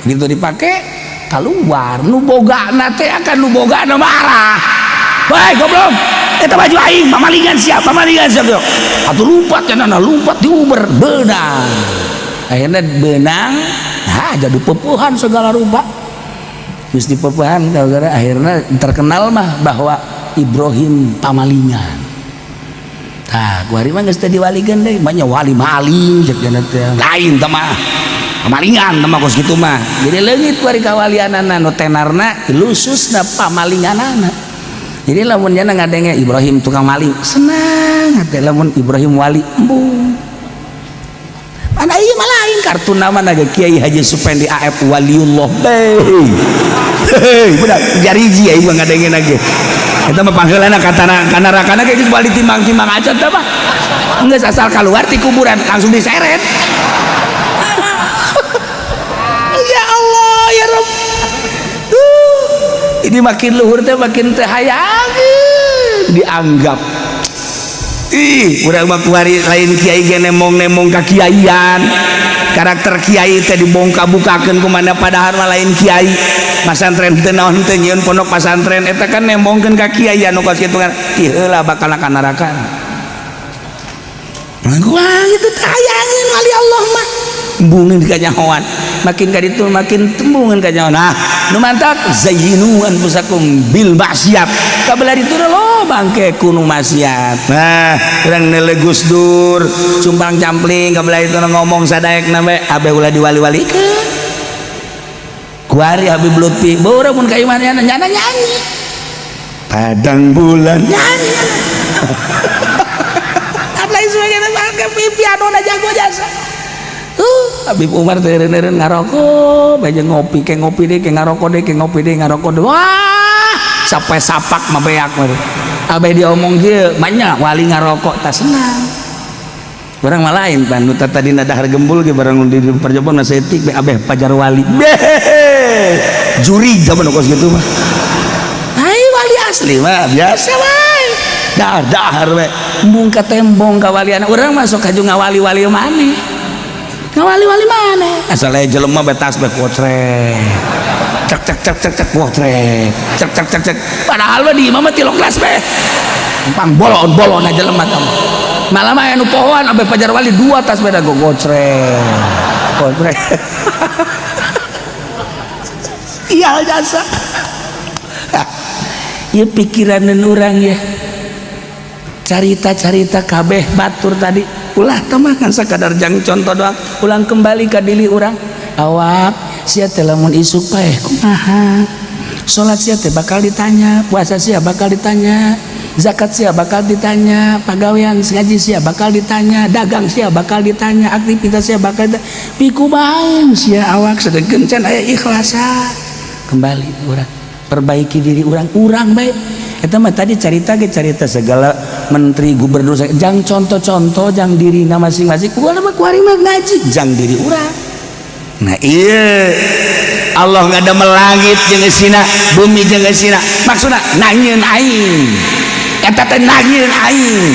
Speaker 1: gitu dipake keluar nu bogana teh akan nu bogana marah. Woi goblok, eta baju aing, pamalingan siap, pamalingan siap. Atuh lumpat cenah, lumpat diuber beunang. Akhirnya benang, nah jadi pepuhan segala rupa. Geus dipepuhan gara-gara akhirnya terkenal mah bahwa Ibrahim pamalingan. Tah, kuari mah geus teu diwalikeun deui, mah wali maling cek cenah teh. Lain teh mah. Pamalingan teh mah kos kitu mah. Jadi leungit kuari kawalianana nu tenarna lususna pamalinganana. Jadi lamun nyana ngadenge Ibrahim tukang maling, senang hati. Lamun Ibrahim wali, embung. Mana ieu mah lain kartu nama naga Kiai Haji Supendi AF Waliullah. Hei, budak jariji aing mah ngadenge lagi. Eta mah pangheulana katana kana rakana ge geus bali timbang-timbang acan teh mah. Geus asal keluar ti kuburan langsung diseret. Ya Allah, ya Rabb. Ini makin luhur teh makin teh hayangeun dianggap. Ih, urang mah kuari lain kiai ge nemong-nemong ka kiaian. Karakter kiai teh dibongka-bukakeun kumana padahal mah lain kiai. Pasantren teu naon teh nyieun pondok pasantren eta kan nembongkeun ka kiai anu kos kitu kan. Ih heula bakal ka neraka. Wah, itu teh hayangeun wali Allah mah. Embungeun kanyahoan. Makin ka ditu makin tembungeun kanyahoan. Nah, nu mantak zayyinu anfusakum bil maksiat. Kabelah ditu lo bangke ku nu maksiat. Nah, urang neuleuh Gus Dur, cumpang campling kabelah itu ngomong sadaekna we abeh ulah diwali-walikeun. Kuari Habib Lutfi, bae mun ka imah nyana nyanyi. Padang bulan nyanyi. Dan lain sebagainya pakai piano na jago jasa. Habib Umar teh eureun ngarokok, bae ngopi ke ngopi deui ke ngarokok deui ke ngopi deui ngarokok deui. Wah, sampai sapak mah beak mah. Abeh diomong kieu, banyak wali ngarokok tah senang. Urang mah lain pan nu tadina dahar gembul ge barang di perjobon saeutik be abeh pajar wali. Beh. Juri zaman kos kitu mah. Ai wali asli mah biasa wae. Dahar dahar we. Embung ka tembong ka waliana. Urang masuk kaju ngawali-wali maneh. Ngawali-wali maneh. Asal aya jelema betas be kocrek. Cek cek cek cek cek gocrek. Cek cek cek cek. Padahal mah di imah mah tilok kelas be. Pang bolon-bolon aja lemat mah. Malah mah anu pohoan sampai Pajar Wali dua tas beda go gocrek. Gocrek. Iya jasa. Ya pikiran orang ya. Carita-carita kabeh batur tadi ulah teh kan sakadar jang contoh doang, ulang kembali ka diri urang. Awak sia teh lamun isuk paeh kumaha, salat sia teh bakal ditanya, puasa sia bakal ditanya, zakat sia bakal ditanya, pagawean ngaji sia bakal ditanya, dagang sia bakal ditanya, aktivitas sia bakal ditanya, pikumaha sia awak sedengkeun can aya ikhlasa. Kembali urang perbaiki diri urang, urang baik. Eta mah tadi carita ge carita segala menteri gubernur, jang contoh-contoh jang diri masing-masing. Urang mah kuari mah ngaji jang diri urang.
Speaker 2: Nah iya Allah nggak ada melangit jeung eusina, bumi jeung eusina,
Speaker 1: maksudna nanyeun aing, eta teh nanyeun aing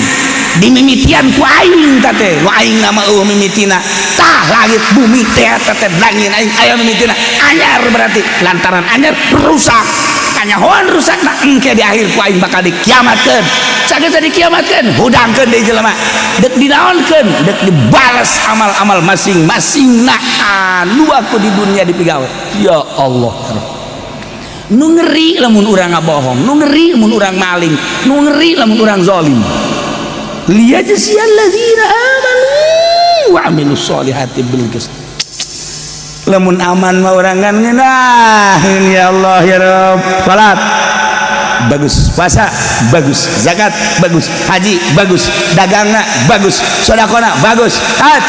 Speaker 1: dimimitian ku aing, ta teh nu aing nama eueuh mimitina. Tah langit bumi teh eta teh nanyeun aing, aya mimitina anyar, berarti lantaran anyar rusak, kanyahoan rusak. Nah engke di akhir ku aing bakal dikiamatkeun. Sageus dikiamatkeun, hudangkeun deui jelema, dek dinaonkeun, dek dibales amal-amal masing-masing. Nah anu aku di dunia dipigawe, ya Allah, nu ngeri lamun urang ngabohong, nu ngeri lamun urang maling, nu ngeri lamun urang zalim. Liyajziyalladzina amanu wa amilus solihati bil qist.
Speaker 2: Lamun aman mah urang kan ngeunah, ya Allah ya Rabb, salat bagus, puasa bagus, zakat bagus, haji bagus, dagangna bagus, sedekahna bagus, hat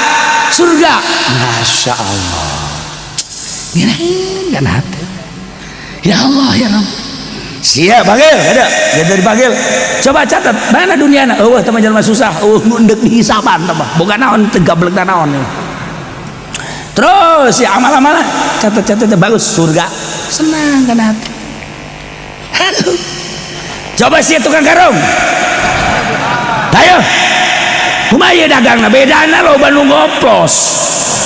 Speaker 1: surga, Masya Allah. Ngeunaheun kan hati, ya Allah ya Rabb.
Speaker 2: Siap panggil ada
Speaker 1: jadi dipanggil, coba catat mana dunia na eueuh teh jelema susah, eueuh nu endek dihisaban teh boga naon teu gablek naon. Terus ya amal-amalan catat-catat bagus, surga, senang kan hati. Aduh,
Speaker 2: coba sih tukang karung, ayo kumaha dagangna, bedana loba nu ngoplos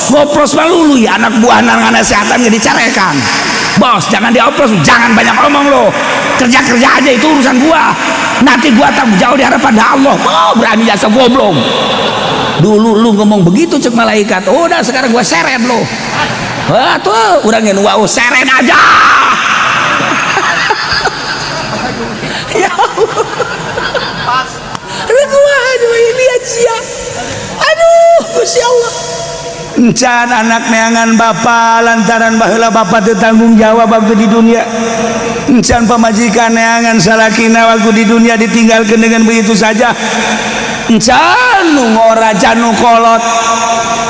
Speaker 2: ngoplos mah lulu ya anak buah nang kesehatan ge dicarekan.
Speaker 1: Bos, jangan dioplos, jangan banyak omong lo, kerja kerja aja, itu urusan gua, nanti gua tanggung jawab di hadapan Allah. Oh, berani jasa goblok, dulu lu ngomong begitu. Cek malaikat, udah sekarang gua seret lo. Wah tuh urang yang wow, seret aja. Ya Allah, aduh, ini aja, aduh, Gusti Allah.
Speaker 2: Encan anak neangan bapak lantaran baheula bapak teu tanggung jawab waktu di dunia. Encan pamajikan neangan salakina waktu di dunia, ditinggalkan dengan begitu saja.
Speaker 1: Encan nu ngora, can nu kolot.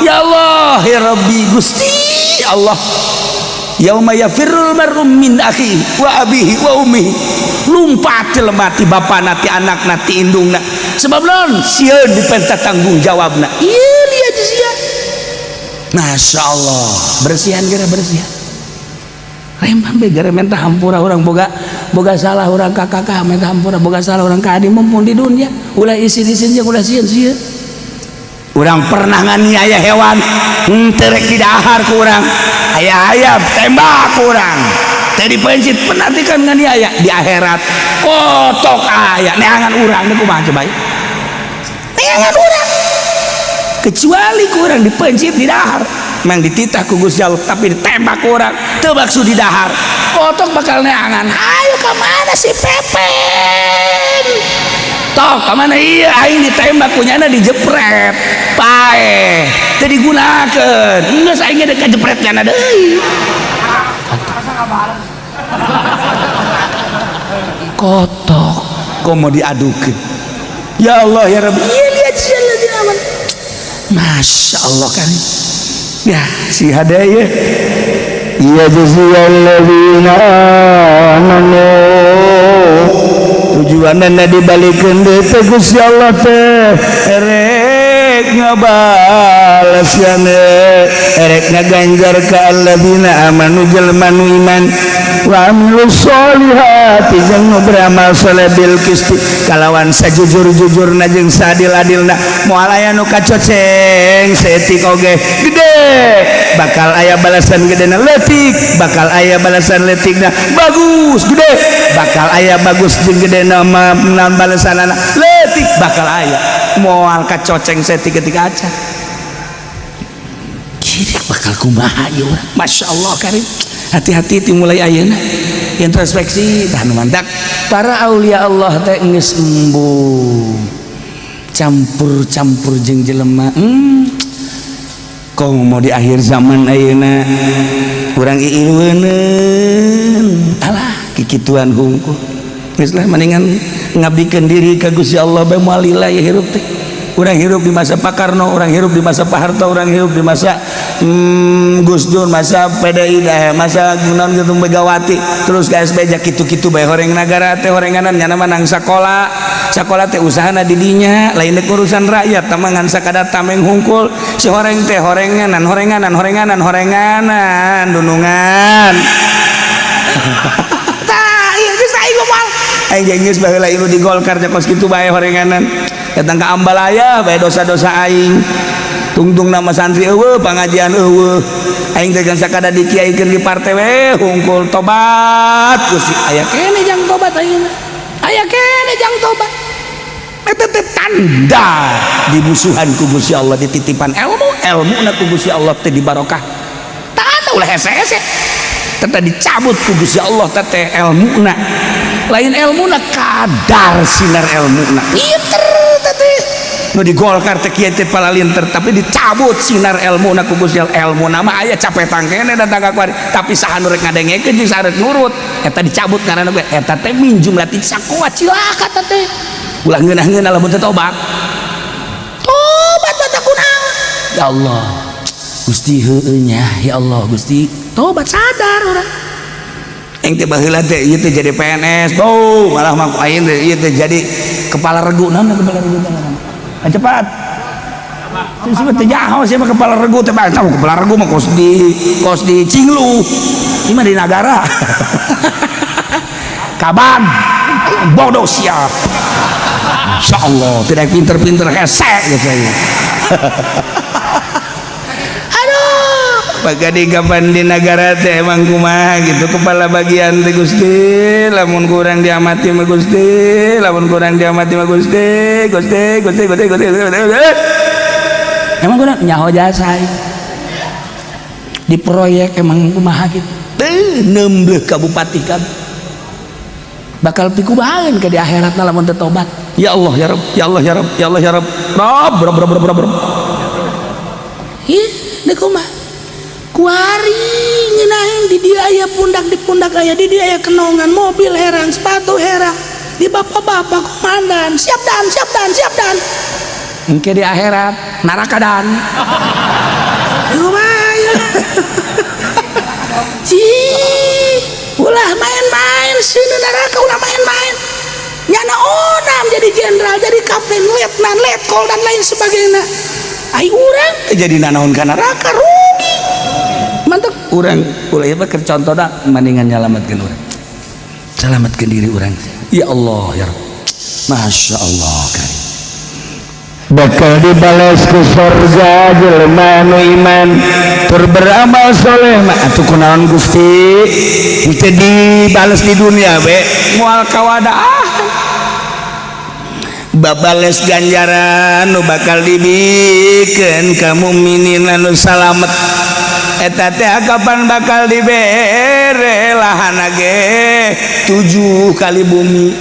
Speaker 1: Ya Allah ya Rabbi, Gusti Allah. Yauma yafirrul mar'u min akhihi wa abihi wa ummihi. Lumpat jelema ti bapana, ti anakna, ti indungna, sebab naon? Sieun dipenta tanggung jawabna. Ieu lihat sia. Masya Allah, bersihan kira bersihan remah be gara minta hampura orang, boga boga salah orang ka kakak minta hampura, boga salah orang ka adi, mumpung di dunia ulah isin-isin jeung ulah sieun-sieun.
Speaker 2: Urang pernah nganiaya hewan, henteu rek didahar ku urang, aya ayam tembak ku urang teh dipencit,
Speaker 1: penantikan nganiaya di akhirat kotok aya neangan urang. Deui kumaha coba neangan urang, kecuali kurang dipencit di dahar, memang dititah ku Gusti Allah, tapi ditembak kurang teu maksud di dahar, kotok bakal neangan. Ayo ke mana si Pepen tok, kemana? Iya, aing ditembak punyana dijepret paeh, teu digunakeun, geus aing ge kajepret nyana deui. Kotok
Speaker 2: komo diadukeun, ya Allah ya Rabbi.
Speaker 1: Iya, lihat sih aman. Masya Allah kan
Speaker 2: ya si hade ya. Liyajziyalladzina amanu, tujuanna dibalikeun deui teh Gusti Allah teh.
Speaker 1: Erek ngabales yane, erek ngaganjar ka alladzina amanu, jelema nu iman, wa amilus sholihati, jeung nu beramal soleh, bil qisti, kalawan sajujur-jujurna jeung saadil-adilna. Moal aya nu kacoceng saeutik oge. Gede bakal aya balasan gedena, leutik bakal aya balasan leutikna, bagus gede bakal aya bagus jeung gedena naon balasanana, leutik bakal aya. Moal kacoceng saeutik ketika acan. Kiri bakal kumaha ieu urang? Masya Allah karim. Hati-hati ti mulai ayeuna introspeksi. Tah, nu mantak para aulia Allah teh geus embung campur-campur jeung jelema. Kong mau di akhir zaman ayeuna urang iilueuneun, alah, kikituan hungkul. Geus lah, mendingan ngabdikeun diri ka Gusti Allah bae. Moal lila ya hirup teh. Urang hirup di masa Pak Karno, urang hirup di masa Pak Harto, urang hirup di masa Gus Dur, masa PDI, masa naon gitu, Megawati, terus ke SBY, kitu-kitu bae. Horeng nagara teh horenganan nyana mah nang sakola. Sakola teh usahana di dinya, lain urusan rakyat tah, ngan sakadar tameng hungkul. Si horeng teh horenganan, horenganan, horenganan, horenganan dunungan. Tah, ieu geus aing moal, aing ge geus baheula ieu di Golkar kos kitu bae horenganan. Datang ke Ambalaya bae dosa-dosa aing, tungtung nama santri euweuh, pengajian euweuh. Aing teh sakadar dikiaikeun di partai we hungkul. Tobat Gusti, aya keneh jang tobat ayeuna, aya keneh jang tobat. Eta teh tanda dimusuhan ku Gusti Allah. Dititipan ilmu, ilmu na ku Gusti Allah teh dibarokah. Tanda ulah hese-hese teh dicabut ku Gusti Allah teh ilmuna. Lain ilmuna, kadar sinar ilmuna. Pinter teh nu di Golkar teh, kieu teh palalinter, tapi dicabut sinar ilmu na ku Gusti Allah. Ilmu nama aya capetang keneh datang ka kuari, tapi saha nu rek ngadengekeun jeung saha rek nurut? Eta dicabut karena eta teh min jumlati saqwa. Cilaka teh, ulah ngeunah-ngeunah lamun teh tobat. Tobat mata kunaon? Ya Allah Gusti, heueuh nya, ya Allah Gusti, tobat, sadar urang. Aing teh baheula teh ieu teh jadi PNS, bau malah mah aing teh ieu teh jadi kepala regu. Naon kepala regu teh? Ah, cepat. Sih teh jaho siapa kepala regu teh? Bang, tahu kepala regu mah kos di Cinglu. Ini mah di nagara. Kaban bodoh sia. Insya Allah tidak pinter-pinter hese gitu saya. Aduh, Pagadi kapan di negara teh emang kumaha gitu kepala bagian teh? Gusti, lamun kurang diamati mah Gusti, lamun kurang diamati mah Gusti, Gusti, Gusti, Gusti, Gusti, Gusti, Gusti. Emang kurang nyaho jasa di proyek emang kumaha gitu. Teu nembleh ka bupati kabeh bakal pikubahan ke di akhirat lamun teu tobat. Ya Allah ya Rabb, ya Allah ya Rabb, ya Allah ya Rabb, Rabb, Rabb, Rabb, Rabb, Rabb. Ih, deuk kumaha kuari ngeunaheun? Di dia aya pundak, di pundak aya, di dia aya kenongan, mobil herang, sepatu herang, di bapak-bapak komandan siap dan siap dan siap dan. Engke di akhirat neraka dan kumaha sih? Ulah main-main sini neraka, ulah main-main. Nyana onam jadi jenderal, jadi kapten, letnan, letkol, dan lain sebagainya. Ai urang teh jadi nanaon ka neraka? Rugi. Mantap urang ulah ieu mah. Keur contohna, mendingan nyalametkeun urang, selamatkeun diri urang. Ya Allah ya Rabb, Masya Allah karim.
Speaker 2: Bakal dibales ku sorga jelema nu iman tur beramal soleh mah.
Speaker 1: Atuh kunaon Gusti teu dibales di dunia be? Moal kawadah
Speaker 2: Babales ganjaran nu bakal dibikeun ka mukminin anu salamet eta teh kapan bakal dibere lahana ge
Speaker 1: tujuh kali bumi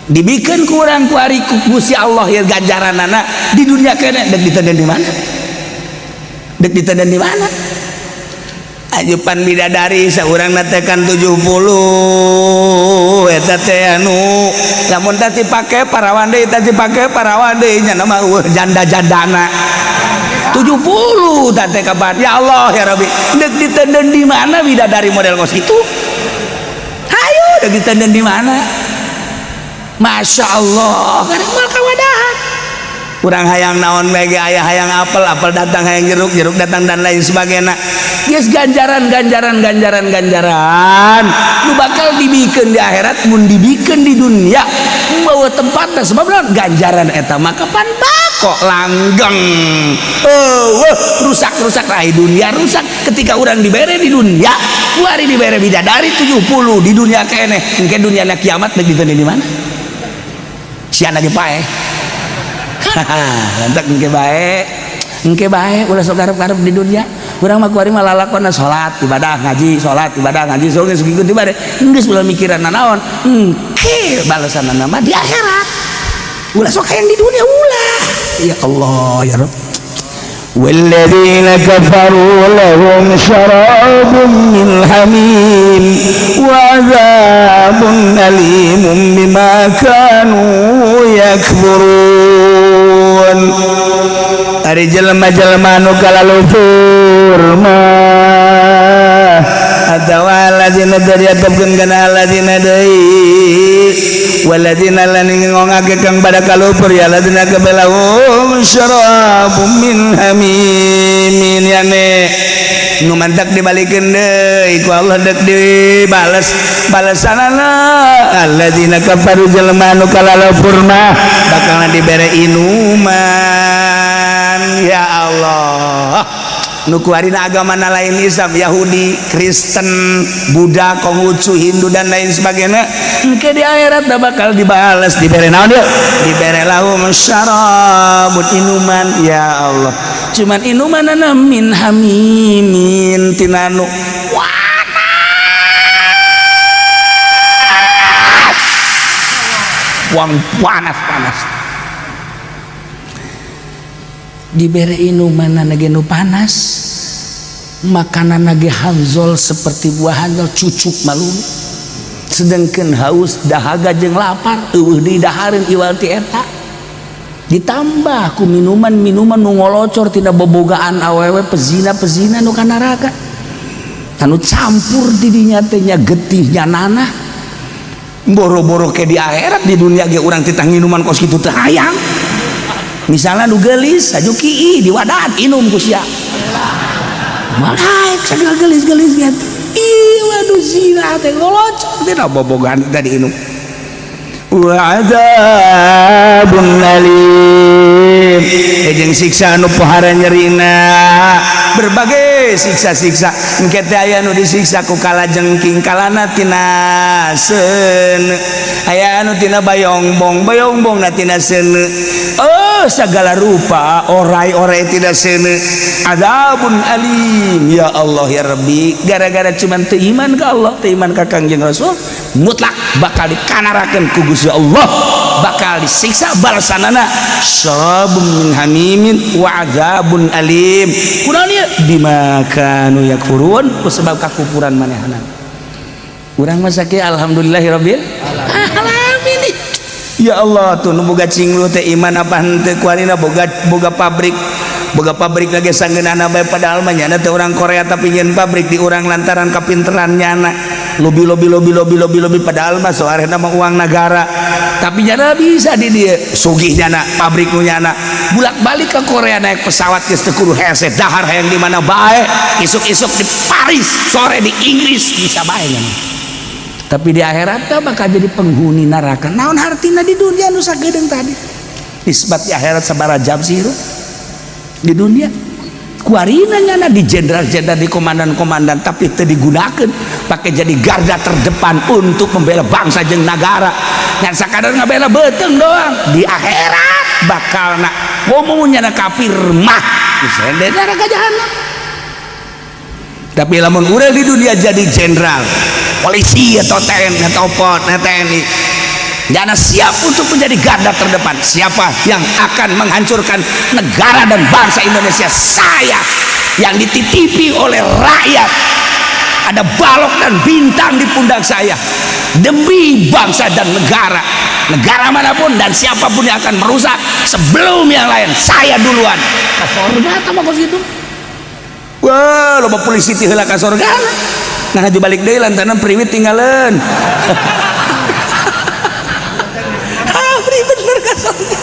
Speaker 1: dibikin kurang ku ari ku Gusti Allah ya. Ganjaranana di dunia kene dek ditenden di mana? Dek ditenden di mana?
Speaker 2: Ajupan bidadari saurang natekan 70 eta teh anu lamun teh dipake parawan deui, teh dipake parawan deui, nya mah eueuh janda-jandana
Speaker 1: 70 teh kapan? Ya Allah ya Rabbi, dek ditenden di mana bidadari model kos itu? Hayu, dek ditenden di mana? Masya Allah, karek moal kawadahan. Urang hayang naon bae ge aya, hayang apel, apel datang, hayang jeruk, jeruk datang, dan lain sebagainya. Geus ganjaran, ganjaran, ganjaran, ganjaran nu bakal dibikeun di akhirat mun dibikeun di dunia bawa tempatna. Sebab naon? Ganjaran eta mah kapan bako langgeng, oh rusak-rusak. Ai dunia rusak ketika urang dibere di dunia. Kuari dibere bidadari 70 di dunia keneh, engke dunia na kiamat deuk diteuni di mana sia lagi paeh. Lantak engke bae, engke bae, ulah sok garep-garep di dunia. Urang mah kuari mah lalakonna salat, ibadah, ngaji, salat, ibadah, ngaji, sok geus ngikut ibadah, geus ulah mikiran naon, engke balasanna mah di akhirat. Ulah sok hayang di dunia, ulah. Ya Allah, ya Rabb.
Speaker 2: والذين كفروا لهم شراب من حميم وعذاب أليم بما كانوا يكفرون.
Speaker 1: Ari jelema-jelema nu kalalufur mah atawa alladzina diatepkeun kana alladzina deui, walladzina lan ngongake kang pada kalupur ya alladzina kabelahum syarabum min hamimin, yane nu mantak dibalikeun deui ku Allah, deuk dibales balesanana. Alladzina kafaru, jelema nu kalalufur mah bakal dibere inuman. Ya Allah, nu kuarina agamana lain Islam, Yahudi, Kristen, Buddha, Konghucu, Hindu, dan lain sebagainya, engke di akhirat dah bakal dibales, dibere naon yeuh? Dibere lahum syarabun, inuman. Ya Allah, cuman inumanana min hamimin, tina nu panas, wang panas panas. Dibere inuman ge nu panas, makanan ge hanzol, seperti buah hanzol, cucuk malu, sedangkan haus dahaga jeung lapar eueuh didahareun iwal ti eta. Ditambah ku minuman-minuman nu ngolocor tina bobogaan awewe pezina-pezina nu ka neraka, anu campur di dinya teh nya getih nya nanah. Boro-boro ke di akhirat, di dunia ge urang titah nginuman kos kitu teh hayang. Misalnya nu gelis aju kii diwadahan inum ku sia, naik segala gelis-gelis gitu. Ih, waduh, zina teh ngolocor tina bobogaan tadi inum.
Speaker 2: Wa adzabun alim,
Speaker 1: jeung siksa anu pohara nyerina. Berbagai siksa-siksa engke teh aya nu disiksa ku kalajengking, kalana tina seuneu, aya anu tina bayongbong, bayongbongna tina seuneu. Oh, segala rupa orai-orai tina seuneu. Adzabun alim. Ya Allah, ya Rabbi, gara-gara cuman teu iman ka Allah, teu iman ka Kangjeng Rasul, mutlak bakal dikanarakeun ku Gusti Allah, bakal disiksa. Balasanana syarabun min hamimin wa adzabun alim. Kunaon ieu? Bima kanu yakfurun, ku sebab kakufuran manehna. Urang mah sakieu, alhamdulillahirabbil alamin. Ya Allah, tuh nu boga cinglu teh iman apa henteu? Kuarina boga boga pabrik, boga pabrik lagi sanggeunana bae, padahal mah nyana teh orang Korea, tapi nyeun pabrik di urang lantaran kapinteran nyana lobi lobi lobi lobi lobi lobi, padahal mah soalna mah uang negara, tapi nyana bisa di dia sugih. Nyana pabrik nu nyana bulak-balik ke Korea naik pesawat geus teu kudu hese, dahar hayang di mana bae, isuk-isuk di Paris, sore di Inggris, bisa bae nyana. Tapi di akhirat bakal jadi penghuni neraka. Naon hartina di dunia nu sagedeung tadi nisbat di akhirat sabaraha jam sih hirup di dunia? Kuarina nyana di jenderal-jenderal, di komandan-komandan, tapi teu digunakan pakai jadi garda terdepan untuk membela bangsa jeung negara, ngan sakadar ngabela beuteung doang. Di akhirat bakal nak ngomong nyana kafir mah disende neraka jahanam. Tapi lamun urang di dunia jadi jenderal, polisi, atau TNI atau TNI, Jana siap untuk menjadi garda terdepan. Siapa yang akan menghancurkan negara dan bangsa Indonesia? Saya yang dititipi oleh rakyat. Ada balok dan bintang di pundak saya demi bangsa dan negara. Negara manapun dan siapapun yang akan merusak, sebelum yang lain saya duluan ke surga. Tambah kos gitu. Wah, loba polisi ti heula ka surga. Nah, dibalik deui lantaran priwit tinggalan. Ah, bener ka surga.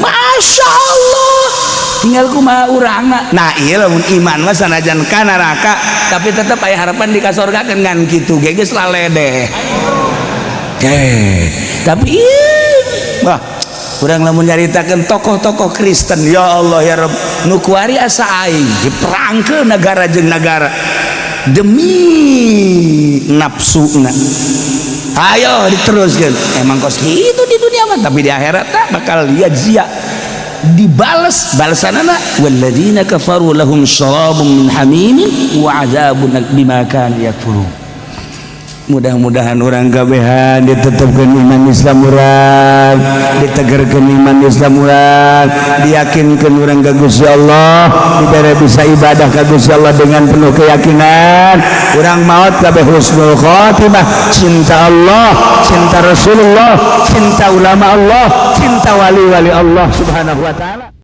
Speaker 1: Masuk. Masya Allah, tinggal kumaha urangna. Nah, iya, lamun iman mah sanajan ka neraka tapi tetep aya harapan di kasorgakeun, ngan kitu ge geus lalede. Eh, tapi ieu wah, urang lamun nyaritakeun tokoh-tokoh Kristen, ya Allah ya Rabb, nu kuari asa aing diperangkeun negara jeung negara demi nafsuna. Ayo diteruskan, emang kos itu di dunia mah, tapi di akhirat tak bakal lihat zia dibales balasanana. Walladzina kafaru lahum syarabun min hamimin wa adzabun bima kanu yakfurun. Mudah-mudahan urang kabehan ditetapkan iman Islam urang, ditegarkan iman Islam urang, diyakinkan urang ka Gusti Allah, dibere bisa ibadah ka Gusti Allah dengan penuh keyakinan. Urang maut kabeh husnul khotimah, cinta Allah, cinta Rasulullah, cinta ulama Allah, cinta wali-wali Allah Subhanahu wa taala.